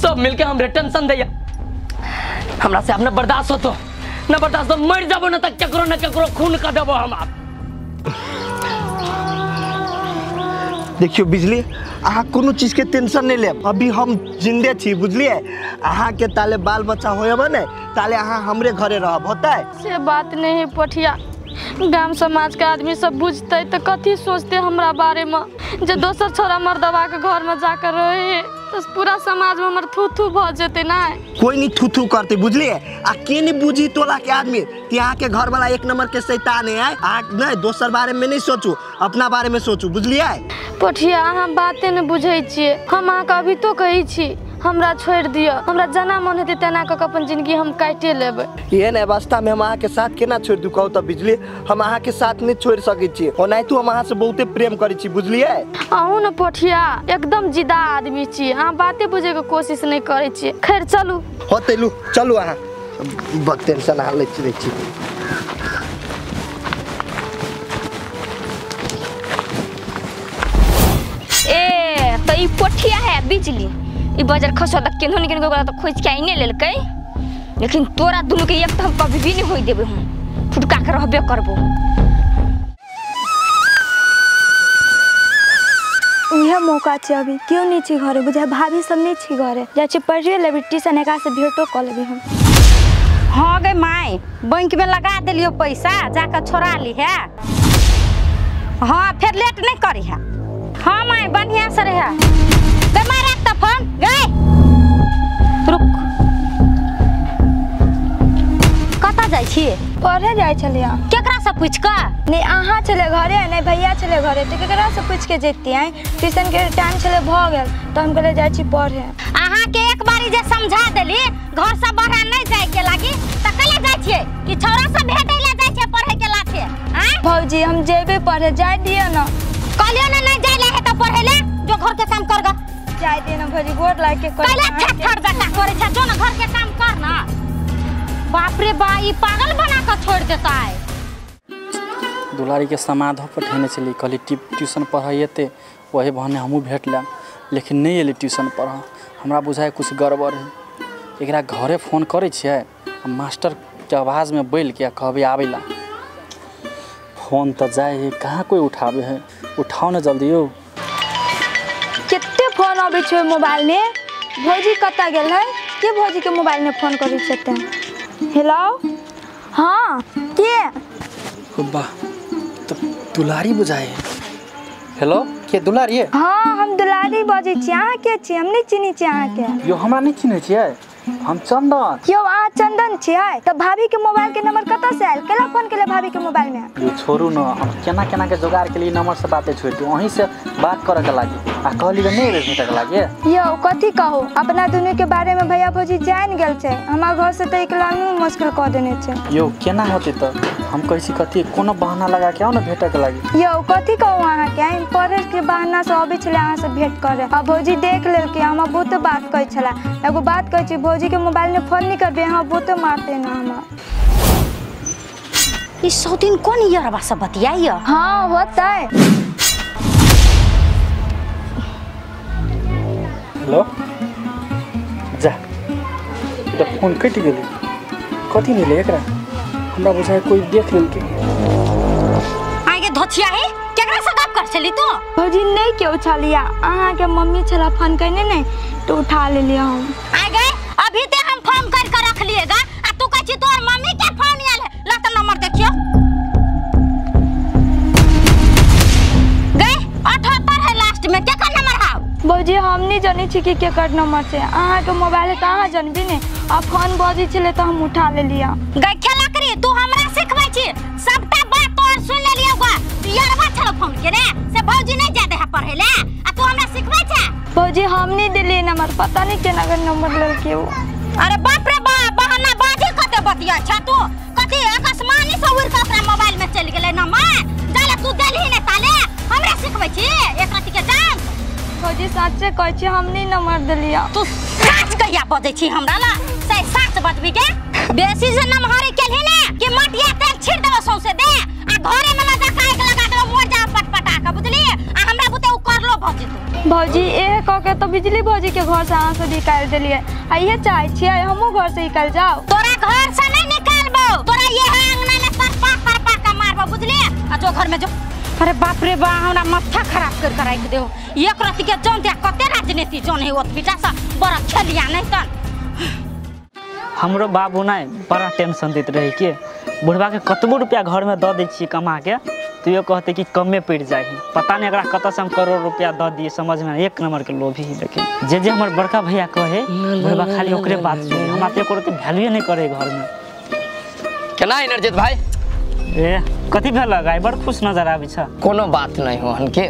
सब मिलके हमरे टेंशन दैया, हमरा से अपना बर्दाश्त होतो न बर्दाश्त तो मर जाबो न त केकरो न केकरो खून कर देबो हम आप। देखियो बिजली अहाँ कोनो चीज के टेंशन नहीं लेब, अभी हम जिंदे छी बुझलिए। अहाँ के ताले बाल बच्चा होयब ने ताले अहाँ हमरे घरे रहब होतै? से बात नहीं है पठिया, गाम समाज के आदमी सब बुझते तो कथी सोचते हमरा बारे में, जे दोसर छोरा मर्दवा के घर में जाकर रहे तो पूरा समाज में हमर थू थू भ जेते ना। कोई नहीं थू थू करते बुझलिए। आ के नहीं बुझी तोला के आदमी कि अहाँ के घर वाला एक नंबर के शैतान है। अहाँ नहीं दोसर बारे में नहीं सोचू, अपना बारे में सोचू बुझलिए। पठिया अहाँ बाते नहीं बुझै छियै, हम अहाँ के अभी तो कहै छी हमरा छोड़ दिअ, हमरा जना मन हेतै तेना कऽ अपन जिंदगी हम काटे लेबै। एहन अवस्था में हम अहाँ के साथ केना छोड़ दू कहू तऽ बिजली? हम अहाँ के साथ नहीं छोड़ सकै छी, ओनाहितो हम अहाँ से बहुते प्रेम करै छी बुझलिए। अहूँ ने पठिया एकदम जिदा आदमी छी, अहाँ बाते बुझै के कोशिश नहीं करै छियै। खैर चलू होतै लू चलू, अहाँ बड़ टेंशन अहाँ लै छी। ए तऽ ई पोठिया है बिजली, ई बजर खसो त केनहो ने केनहो ओकरा त खोज के आइने लेलकै, लेकिन तोरा दुनू के एक त हम कभी भी नहीं होई देबै, हम फुटका के रहबे करबो। उहे मौका छै, अभी क्यों नहीं छी घरे, बुझा भाभी सब नहीं छी घरे, जाइ छी पढ़िए लेबै ट्यूशन एकरा से भेटो कऽ लेबै हम। हाँ गे my bank में लगा देलियो पैसा, जाकर छोड़ा ली है। हाँ फिर लेट नहीं करी है। हाँ my बढ़िया से रहे गए my, रख त फोन गए रुक। कतऽ जाइ छी? पढ़े जाइ छलियै। केकरा से पूछ कऽ? नहीं अहाँ छलै घरे नहीं भैया छलै घरे, तऽ केकरा से पूछ के जैतियै? ट्यूशन के टाइम छलै भऽ गेल तऽ हम कहलियै जाइ छी पढ़े। अहाँ के एक बारी जे समझा देली घर से बाहर नहीं जाय के लागी तऽ कले जाइ छियै कि छौड़ा सब भेटै ला जाइ छियै पढ़े के लाथे? आँ भौजी हम जेबै पढ़े, जाय दिअ न। कहलियो ने नहीं जाय ला है तऽ पढ़े ले, जो घर के काम कर गा। जाय दिअ न भौजी, गोर लाग के कले थर जका करै छै, जो न घर के काम कर ना। बाप रे बा ई पागल बना के छोड़ देता है। दुलारी के समाधो पठेने छली, कहली ट्यूशन पढ़ै एते वही बहाने हमहूँ भेट लेब, लेकिन नहीं एली ट्यूशन पढ़। हमरा बुझाइ कुछ गड़बड़ है, एकरा घरे फोन करै छियै आ मास्टर के आवाज़ में बोलि के कहबै आबै ला। फोन तऽ जाइ है, कहाँ कोई उठाबै है, उठाओ ने जल्दी यौ। कते फोन अबै छै मोबाइल में? भौजी कतऽ गेल है? के भौजी के मोबाइल में फोन करै छै। हेलो हाँ के वाह तो दुलारी बुझाए। हेलो के दुलारी है? हाँ हम दुलारी बजै छी। अहाँ के छी? हम नहीं चिन्है छी अहाँ के। यो हमरा नहीं चिन्है छियै, हम चंदन। यो अहाँ चंदन छियै? तऽ भाभी के मोबाइल के नंबर कतऽ से आयल? केला फोन केले भाभी के मोबाइल में? यो छोड़ू न, हम केना केना के जोगाड़ के लिए नंबर से बातें छोड़ दियो, वहीं से बात करे के लागी आ कहली के नहीं भेटे के लागी। यो कथी कहू, अपना दुनू के बारे में भैया भौजी जान गेल छै, हमरा घर से तऽ निकलना मुश्किल कऽ देने छै। यो केना होतै तऽ हम कहै छी कथी कोनो बहाना लगा के आउ न भेटे के लागी। यो कथी कहू अहाँ के, हम पढ़े के बहाना से अबै छलै अहाँ से भेंट करे, आ भौजी देख लेलकै, हमरा बहुत बात कहै छलै। एगो बात कहै छी, भौजी के मोबाइल में फोन नहीं करबे, हाँ बहुत मारते ना हमरा। ई सौतीन कोन यरबा सब बतियाइया? हाँ होतै। हेलो जा त फोन कटि गेलै, कथी नहीं ले एकरा, हमरा बुझाय कोई देख लेलकै। आगे धोछिया है केकरा से गप कर छली तू? भौजी नहीं केओ छलिया, अहाँ के मम्मी छला फोन कइने ने तो उठा लेलिया हम। आगे अभी ते हम फोन कर के रख लिएगा आ तू कहै छी तोर मम्मी के फोन आयल है। ला त नंबर देखियो गए 78 है लास्ट में, केकर नंबर हाव? भौजी हम नहीं जानी छी कि केकर नंबर छै, अहाँ के मोबाइल है त अहाँ जानबी ने, आ फोन बजै छलै त हम उठा लेलिया। गए खेला करी तू हमरा सिखबै छी सबटा बात तोर सुन लेलियो गा। यारबा छलो फोन के रे से भौजी नहीं जादे है पढ़े ले आ तू हमरा सिखबै छै? भौजी हम नहीं दिलियै नंबर, पता नहीं केना के नंबर लेलकै ओ। अरे बाप रे बाप, बहाना बाजी कते बतिया छ तू, कथी आसमानी से उड़ के ओकरा मोबाइल में चल गेलै नंबर, जाले तू देलही ने ताले हमरा सिखबै छी एक राति के जान। भौजी सच्चे कहै छी हम नहीं नंबर देलियै। तू सच कहिया बजै छी हमरा ला? से सच बजबी के बेसी से नमहरी केलही ने कि मटिया तेल छिड़ देबो सौंसे दे आ घरे में लगा के आगि लगा देबो, मर जा पटपटा के, बुझली? आ हमरा बुते उ करलो भौजी तू। भौजी एह कह के तो बिजली भौजी के घर से अहाँ से निकाल देलियै, आ इहे चाहै छियै हमहूँ घर से निकल जाओ। तोरा घर से नहीं निकालबो, तोरा यह अंगना में तरपा तरपा के मारबो, बुझली? आ जो घर में जो। अरे बाप रे बा, हमरा माथा खराब कर कर राखि देहो। एक रति के जौन ते कते राजनीति जौन है ओत बेटा सा बड़ा खेलिया नहीं तन। हमरो बाबू नै बड़ा टेंशन दैत रहे के बुढ़वा के कतबो रुपया घर में the they छियै कमा के तो यो कहते कि कमे पड़ जाए, पता नहीं एकरा कतऽ से हम करोड़ रुपया the दिए, समझ में एक नंबर के लोभी है। लेकिन जे जे हमर बड़का भैया कहे बुढ़वा खाली ओकरे बात सुने, हमरा तो एको रत्ती वैल्यूए नहीं करे घर में। केना इनरजित भाई? ए कथी भेल आइ बड़ खुश नजर आबै छ? कोनो बात नहीं हो हनके,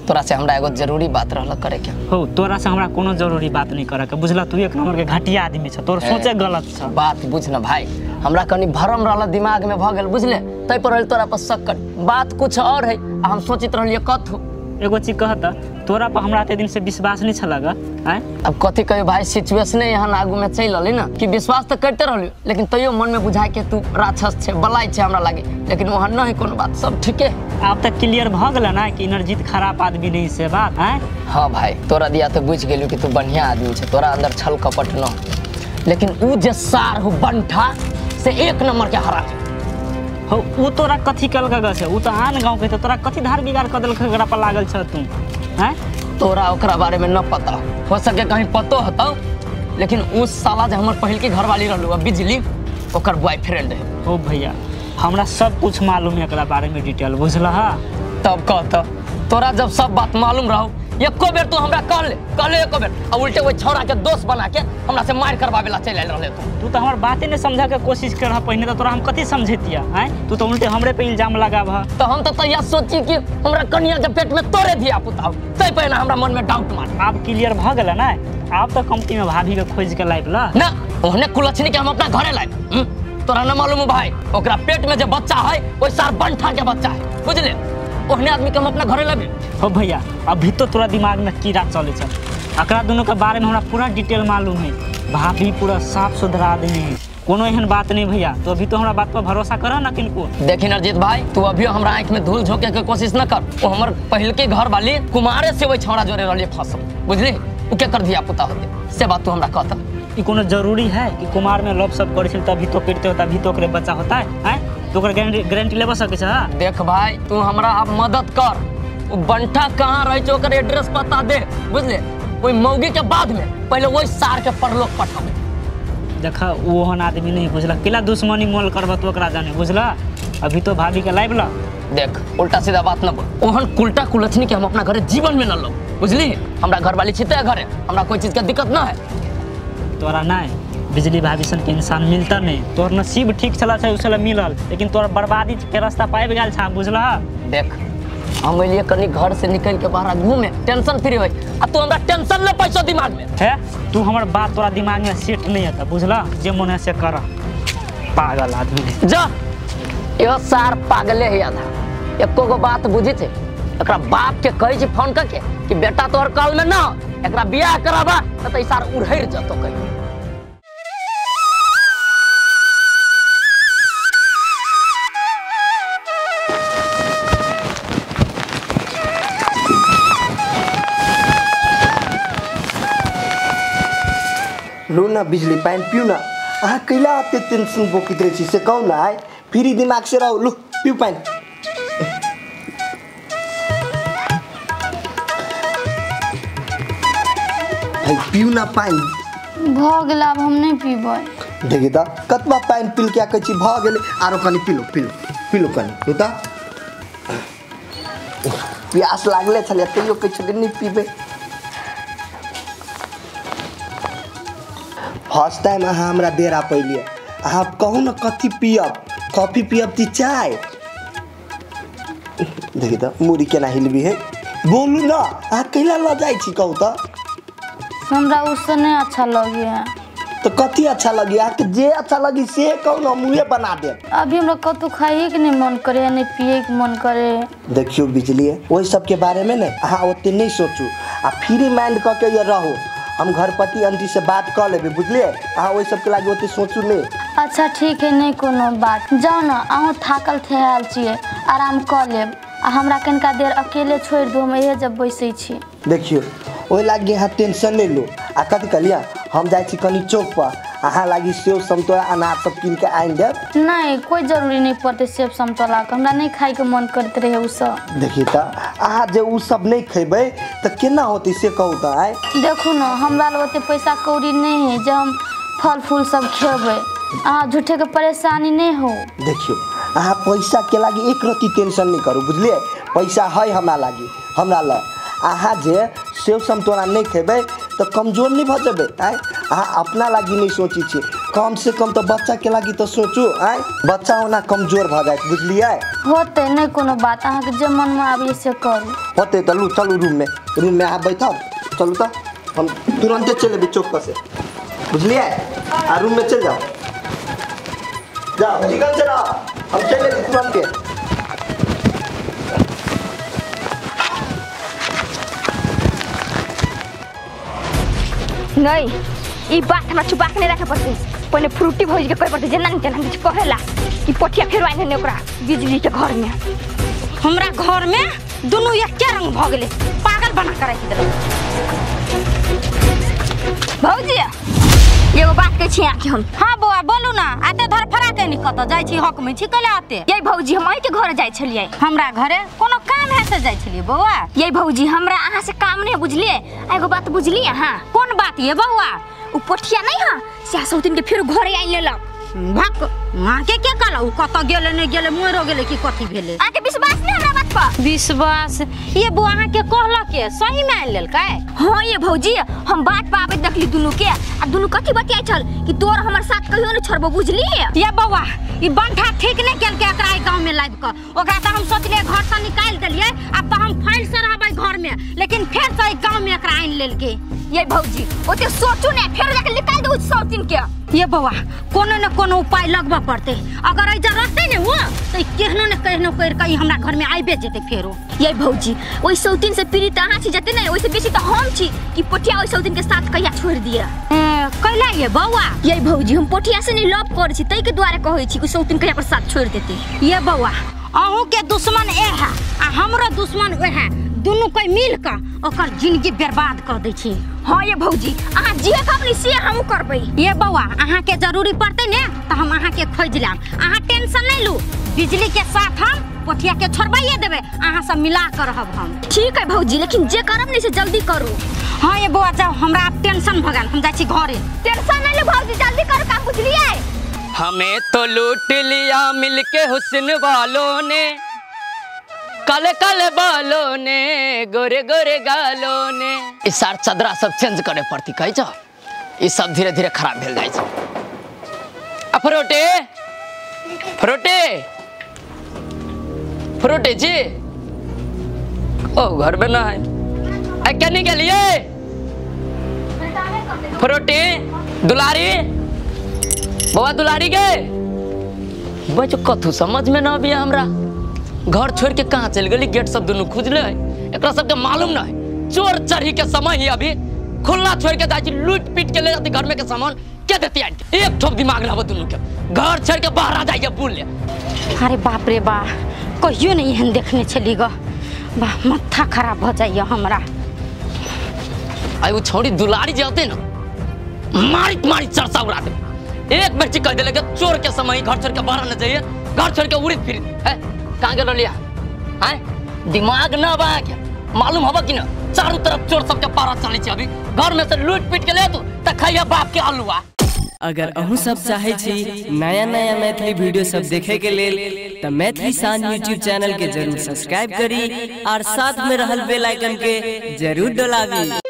तोरा से हमरा एगो जरूरी बात रहल करे के। हो तोरा से हमरा कोनो जरूरी बात नहीं करे के, बुझला? तू एक नंबर के घटिया आदमी छ, तोर सोचे गलत छ। बात बुझ न भाई, हमरा कनी भरम रहल दिमाग में भ गेल बुझले, तै पर रहल तोरा पर शक कर, बात कुछ और है आ हम सोचित रहलिए कथू। एगो चीज कहत तोरा पर हमरा एते दिन से विश्वास नहीं छलग आय? अब कथी कहियो भाई, सिचुएशन यहाँ आगू में चलि रहलै ना कि विश्वास त करते रहलियो, लेकिन तैयो मन में बुझाय के तू राक्षस छे बलाय छे हमरा लागे, लेकिन वहाँ नहीं कोनो बात, सब ठीके। आब त क्लियर भ गेल ना कि इनरजीत खराब आदमी नहीं से बात आय? हाँ भाई तोरा दिया तो बुझ गेलियो कि तू बढ़िया आदमी छे, तोरा अंदर छल कपट न, लेकिन उ जे सार हो बंठा से एक नंबर के हरा हो। उ तोरा कथी कलक गछ? उ त आन गांव के, तोरा कथी धार बिगाड़ क देलक एकरा पर लागल छ तू? हैं तोरा ओकरा बारे में न पता हो सके, कहीं पतो होतौ, लेकिन उ साला जे हमर पहिल के घरवाली रहलू अब बिजली ओकर बॉयफ्रेंड है। हो भैया हमरा सब कुछ मालूम है एकरा बारे में डिटेल, बुझला? तब कहत तोरा जब सब बात मालूम रहो एको बेर तू हमरा कहले कहले एको बेर आ उल्टे ओइ छौड़ा के दोस्त बना के हमरा से मार करवावे ला चलि आयल रहले तू। तू तो हमर बाते नहीं समझा के कोशिश कर रहा पहिने, तो तोरा हम कथी समझेतिया आय? तू तो उल्टे हमरे पे इल्जाम लगाबह। तो हम तो तैया सोची कि हमरा कनिया के पेट में तोरे धिया पुता हो, तै पहिने हमरा मन में डाउट मार। आब क्लियर भ गेल ना? आब तो कंपनी में भाभी के खोज के लाइब ला ना, ओहने कुलक्षणी के हम अपना घरे लाइब। तोरा न मालूम भाई ओकरा पेट में जे बच्चा है ओइ सार बंठा के बच्चा है, बुझले? ओहने आदमी के हम अपना घरे लाबे। हो भैया अभी तो तोरा दिमाग में कीड़ा चले छ, एकरा दोनों के बारे में हमरा पूरा डिटेल मालूम है, भाभी पूरा साफ सुथरा आदमी है, कोनो एहन बात नहीं भैया। तो अभी तो हमरा बात पर भरोसा कर ना किनको। देखी नरजीत भाई तू अभी हमरा आँख में धूल झोंके के कोशिश न कर, वो हमर पहिल के घर वाली कुमारे से वही छौड़ा जोरे रहलिए फसल, बुझली? उ के कर धिया पुता होते से बात तू हमरा कहता। ई कोनो जरूरी है कि कुमार में लव सब करे छै तभी तो करते हो तभी तो ओकरे बच्चा होता है आय? तो ओकर गारंटी लेबा सकै छ? देख भाई तू हमरा अब मदद कर, उ बंठा कहाँ रहे छै ओकर एड्रेस पता दे, बुझले? ओई मौगी के बाद में पहले वही सार के परलोक पठाबे। देखा ओहन आदमी नहीं बुझला केला दुश्मनी मोल करब तो ओकरा जाने बुझला। अभी तो भाभी के लाइब ला। देख उल्टा सीधा बात न बोल, ओहन कुलटा कुलछनी के हम अपना घरे जीवन में न लो बुझली। हमरा घर वाली छिते घरे, हमरा कोई चीज के दिक्कत न है। तोरा नहीं बिजली भाभी सन के इंसान मिलता नहीं, तोर नसीब ठीक चला छै उसला मिलल, लेकिन तोरा बर्बादी के रास्ता पाबि गेल छा बुझला। देख हम एलिए कनी घर से निकल के बाहर घूमे टेंशन फ्री होय, आ तू हमरा टेंशन ले पैसा दिमाग में है। तू हमर बात तोरा दिमाग में सेट नहीं आता बुझला, जे मन है से कर। पागल आदमी जा, यो सार पागले है आधा, एको गो बात बुझी छे। एकरा बाप के कहै छी फोन करके कि बेटा तोहर कॉल में ना एकरा बियाह कराबा त ई सार उड़हर जतो कहीं। लू ना बिजली पानि पिउ ना, अहाँ कैला एते टेंशन बोकित रहै छी से कहू ना, आइ फ्री दिमाग से रहू। लू पिउ पानि। पिउ ना पानि। भऽ गेल आब हम नहि पीबै। देखी तऽ कतबा पानि पील के कहै छी भऽ गेलै, आरो कनि पिलो पिलो पिलो कनि। लू तऽ प्यास लागले छलै तैयो कहै छलै नहि पीबै। फर्स्ट टाइम अहाँ हमरा डेरा पैलिए, अहाँ कहू ना कथी पियब, कॉफी पियब कि चाय? देखी तऽ मूड़ी केना हिलबी है, बोलू ना अहाँ कैला लऽ जाइ छी कहू तऽ। हमरा उससे नहीं अच्छा लगी है। तो कथी अच्छा लगी अहाँके? जे अच्छा लगी से कहू ना, मुँहे बना देब। अभी हमरा कतहु खाइए के नहीं मन करे, नहीं पिए के मन करे। देखियौ बिजली ओहि सबके बारे में ने अहाँ ओते नहीं सोचू आ फ्री माइंड कऽ के रहू। हम घरपति आंटी से बात कऽ लेबै बुझलिए, अहाँ ओहि सबके लागि ओते सोचू नहीं। अच्छा ठीक है, नहीं कोनो बात। जाउ ना अहूँ थाकल थेहाल छियै, आराम कऽ लेब आ हमरा कनिका देर अकेले छोड़ि दू, हम इहे जब बैसै छी। देखियौ ओहि लागि अहाँ टेंशन नहीं लू। आ कथी कहलियै, हम जाइ छी कनि चौक पर, अहाँ लागि सेब समतोला अनार सब कीन के आनि देब। नहीं कोई जरूरी नहीं पड़तै सेब समतोला के, हमरा नहीं खाइके मन करैत रहै उ सब। देखी तऽ अहाँ जे उ सब नहीं खेबै तऽ केना होतै से कहू तऽ। आइ देखू ना हमरा लग ओते पैसा कौड़ी नहीं है जे हम फल फूल सब खेबै, अहाँ झूठे के परेशानी नहीं हो। देखियौ अहाँ पैसा के लागि एक रत्ती टेंशन नहीं करू बुझलिए, पैसा है हमरा लागि, हमरा लग। अहाँ जे सेब समतोला नहीं खेबै तऽ कमजोर नहीं भऽ जेबै। आँय अहाँ अपना लागि नहीं सोचै छी, कम से कम तऽ बच्चा के लागि तऽ सोचू। आँय बच्चा ओना कमजोर भऽ जायत बुझलियै। होतै नहीं कोनो बात, अहाँके जे मनमे आबैए से करू। होतै तऽ लू चलू रूममे, रूममे अहाँ बैठब। चलू तऽ हम तुरन्ते चलि एबै चौक पर से बुझलियै, आ रूममे चलि जाउ। जाओ चिकन से रहो, हम चलि एबै तुरन्ते। नहीं ई बात हमरा छुपा के नहीं रखे पड़तै, पहले फ्रूटी भौजी के कहे पड़तै जेना नहीं तेना किछु कहेला कि पोठिया फेर आनि ने ओकरा बिजली के घर में। हमरा घर में दुनू एके रंग भऽ गेलै, पागल बना के राखि देलक। भौजी एगो बात कहै छी अहाँके हम। हाँ बौआ बोलू ना, आते धरफड़ा के नहीं कतऽ जाइ छी, हक में छी कैला आते? ये भौजी हम अहीँके घर जाइ छलियै। हमरा घरे कोनो काम है से जाइ छलियै बौआ? ये भौजी हमरा अहाँ से काम नहीं बुझलियै। एगो बात बुझलियै अहाँ? कोन बात ये बौआ? उ पोठिया नहीं हाँ से सौतिन के फेर घरे आनि लेलक। भक अहाँके के कहलक? उ कतऽ गेलै नहि गेलै, मरि गेलै कि कथी भेलै? अहाँके विश्वास नहीं हमरा बात पर? विश्वास ये बौआ अहाँके कहलक ये सही में आनि लेलकै? हाँ ये भौजी हम बाट पर आबैत देखली दुनू के, आ दुनू कथी बतियाइ छल कि तोर हमर साथ कहियो नहीं छोड़बो बुझलियै। ये बौआ ई बंठा ठीक नहीं केलकै एकरा ई गाँव में लाबि कऽ, ओकरा तऽ हम सोचलियै घर से निकालि देलियै, आब तऽ हम फाइल से रहबै घर में, लेकिन फेर से ई गाँव में एकरा आनि लेलकै। ये भौजी ओते सोचू ने, फेर जाके निकालि दू सौतिन के। ये बौआ कोनो न कोनो उपाय लगबऽ पड़तै, अगर एहिजा रहतै ने वो तऽ केहनो ने केहनो करि कऽ ई हमरा घर में आबिए जेतै फेरो। ये भौजी ओहि सौतिन से पीड़ित अहाँ छी जते ने, ओहिसे बेसी तऽ हम छी कि पोठिया ओहि सौतिन के साथ कहिया छोड़ि दिए। कैला ये बौआ? ये भौजी हम पोठिया से नहीं लव करै छी ताहि के दुआरे कहै छी कि सौतिन कहिया पर साथ छोड़ि देतै। ये बौआ अहूँ के दुश्मन ए है आ हमरो दुश्मन ओह है, दुनू कोई मिल कऽ ओकर जिंदगी बर्बाद कऽ दै छी। हाँ ये भौजी अहाँ जे कहबै से हमहूँ करबै। ये बौआ अहाँके जरूरी पड़तै ने तऽ हम अहाँके खोजि लेब, अहाँ टेंशन नहीं लू, बिजली के साथ हम पोठिया के छोड़बाइए देबै, अहाँ सब मिला कऽ रहब हम। ठीक है भौजी लेकिन जे करब नहीं से जल्दी करू। हाँ ये बौआ जाओ, हमरा आब टेंशन भऽ गेल, हम जाइ छी घरे। टेंशन नहीं लू भौजी, जल्दी करू काम। हमें तो लूट लिया मिलके हुस्न वालों ने, काले काले बालों ने, गोरे गोरे गालों ने। इस सार चदरा सब चेंज करे पड़ती कही छो, ई सब धीरे धीरे खराब भेल जाइ छै। आ फरोटे फरोटे फरोटे जी ओ घर में ना है। आ केने गेलिए फरोटे? दुलारी बौआ दुलारी गे बच्चो कथू समझ में ना अभी हमरा। घर छोड़ के कहाँ चल गई? गेट सब दुनू खुजले है, एकरा सबके मालूम ना है। चोर चढ़ी के समय ही अभी खुला छोड़ के जाए, लूट पीट के ले जाती घर में के सामान के देती आंटी। एक ठोप दिमाग ना दुनू के, घर छोड़ के बाहर आ जाइए बोल ले। अरे बाप रे बा, कहियो नहीं एहन देखने छली ग, बा माथा खराब हो जाइए हमरा। आई वो छोड़ी दुलारी जाते ना मारी मारी चर्चा उड़ा दे। एक बेर कह दिले चोर के समय घर छोड़ के बाहर न जाइए, घर छोड़ के उड़ित फिर है। कहाँ गेल लिया आय? दिमाग ना बा क्या मालूम हवा कि ना? चारों तरफ चोर सबके पारा चले छे अभी। घर में से लूट पीट के ले तू त खाइया बाप के आलूआ। अगर अहूँ सब चाहे छी नया नया मैथिली वीडियो सब देखे के लेल त मैथिली शान यूट्यूब चैनल के जरूर सब्सक्राइब करी और साथ में रहल बेल आइकन के जरूर दबावी।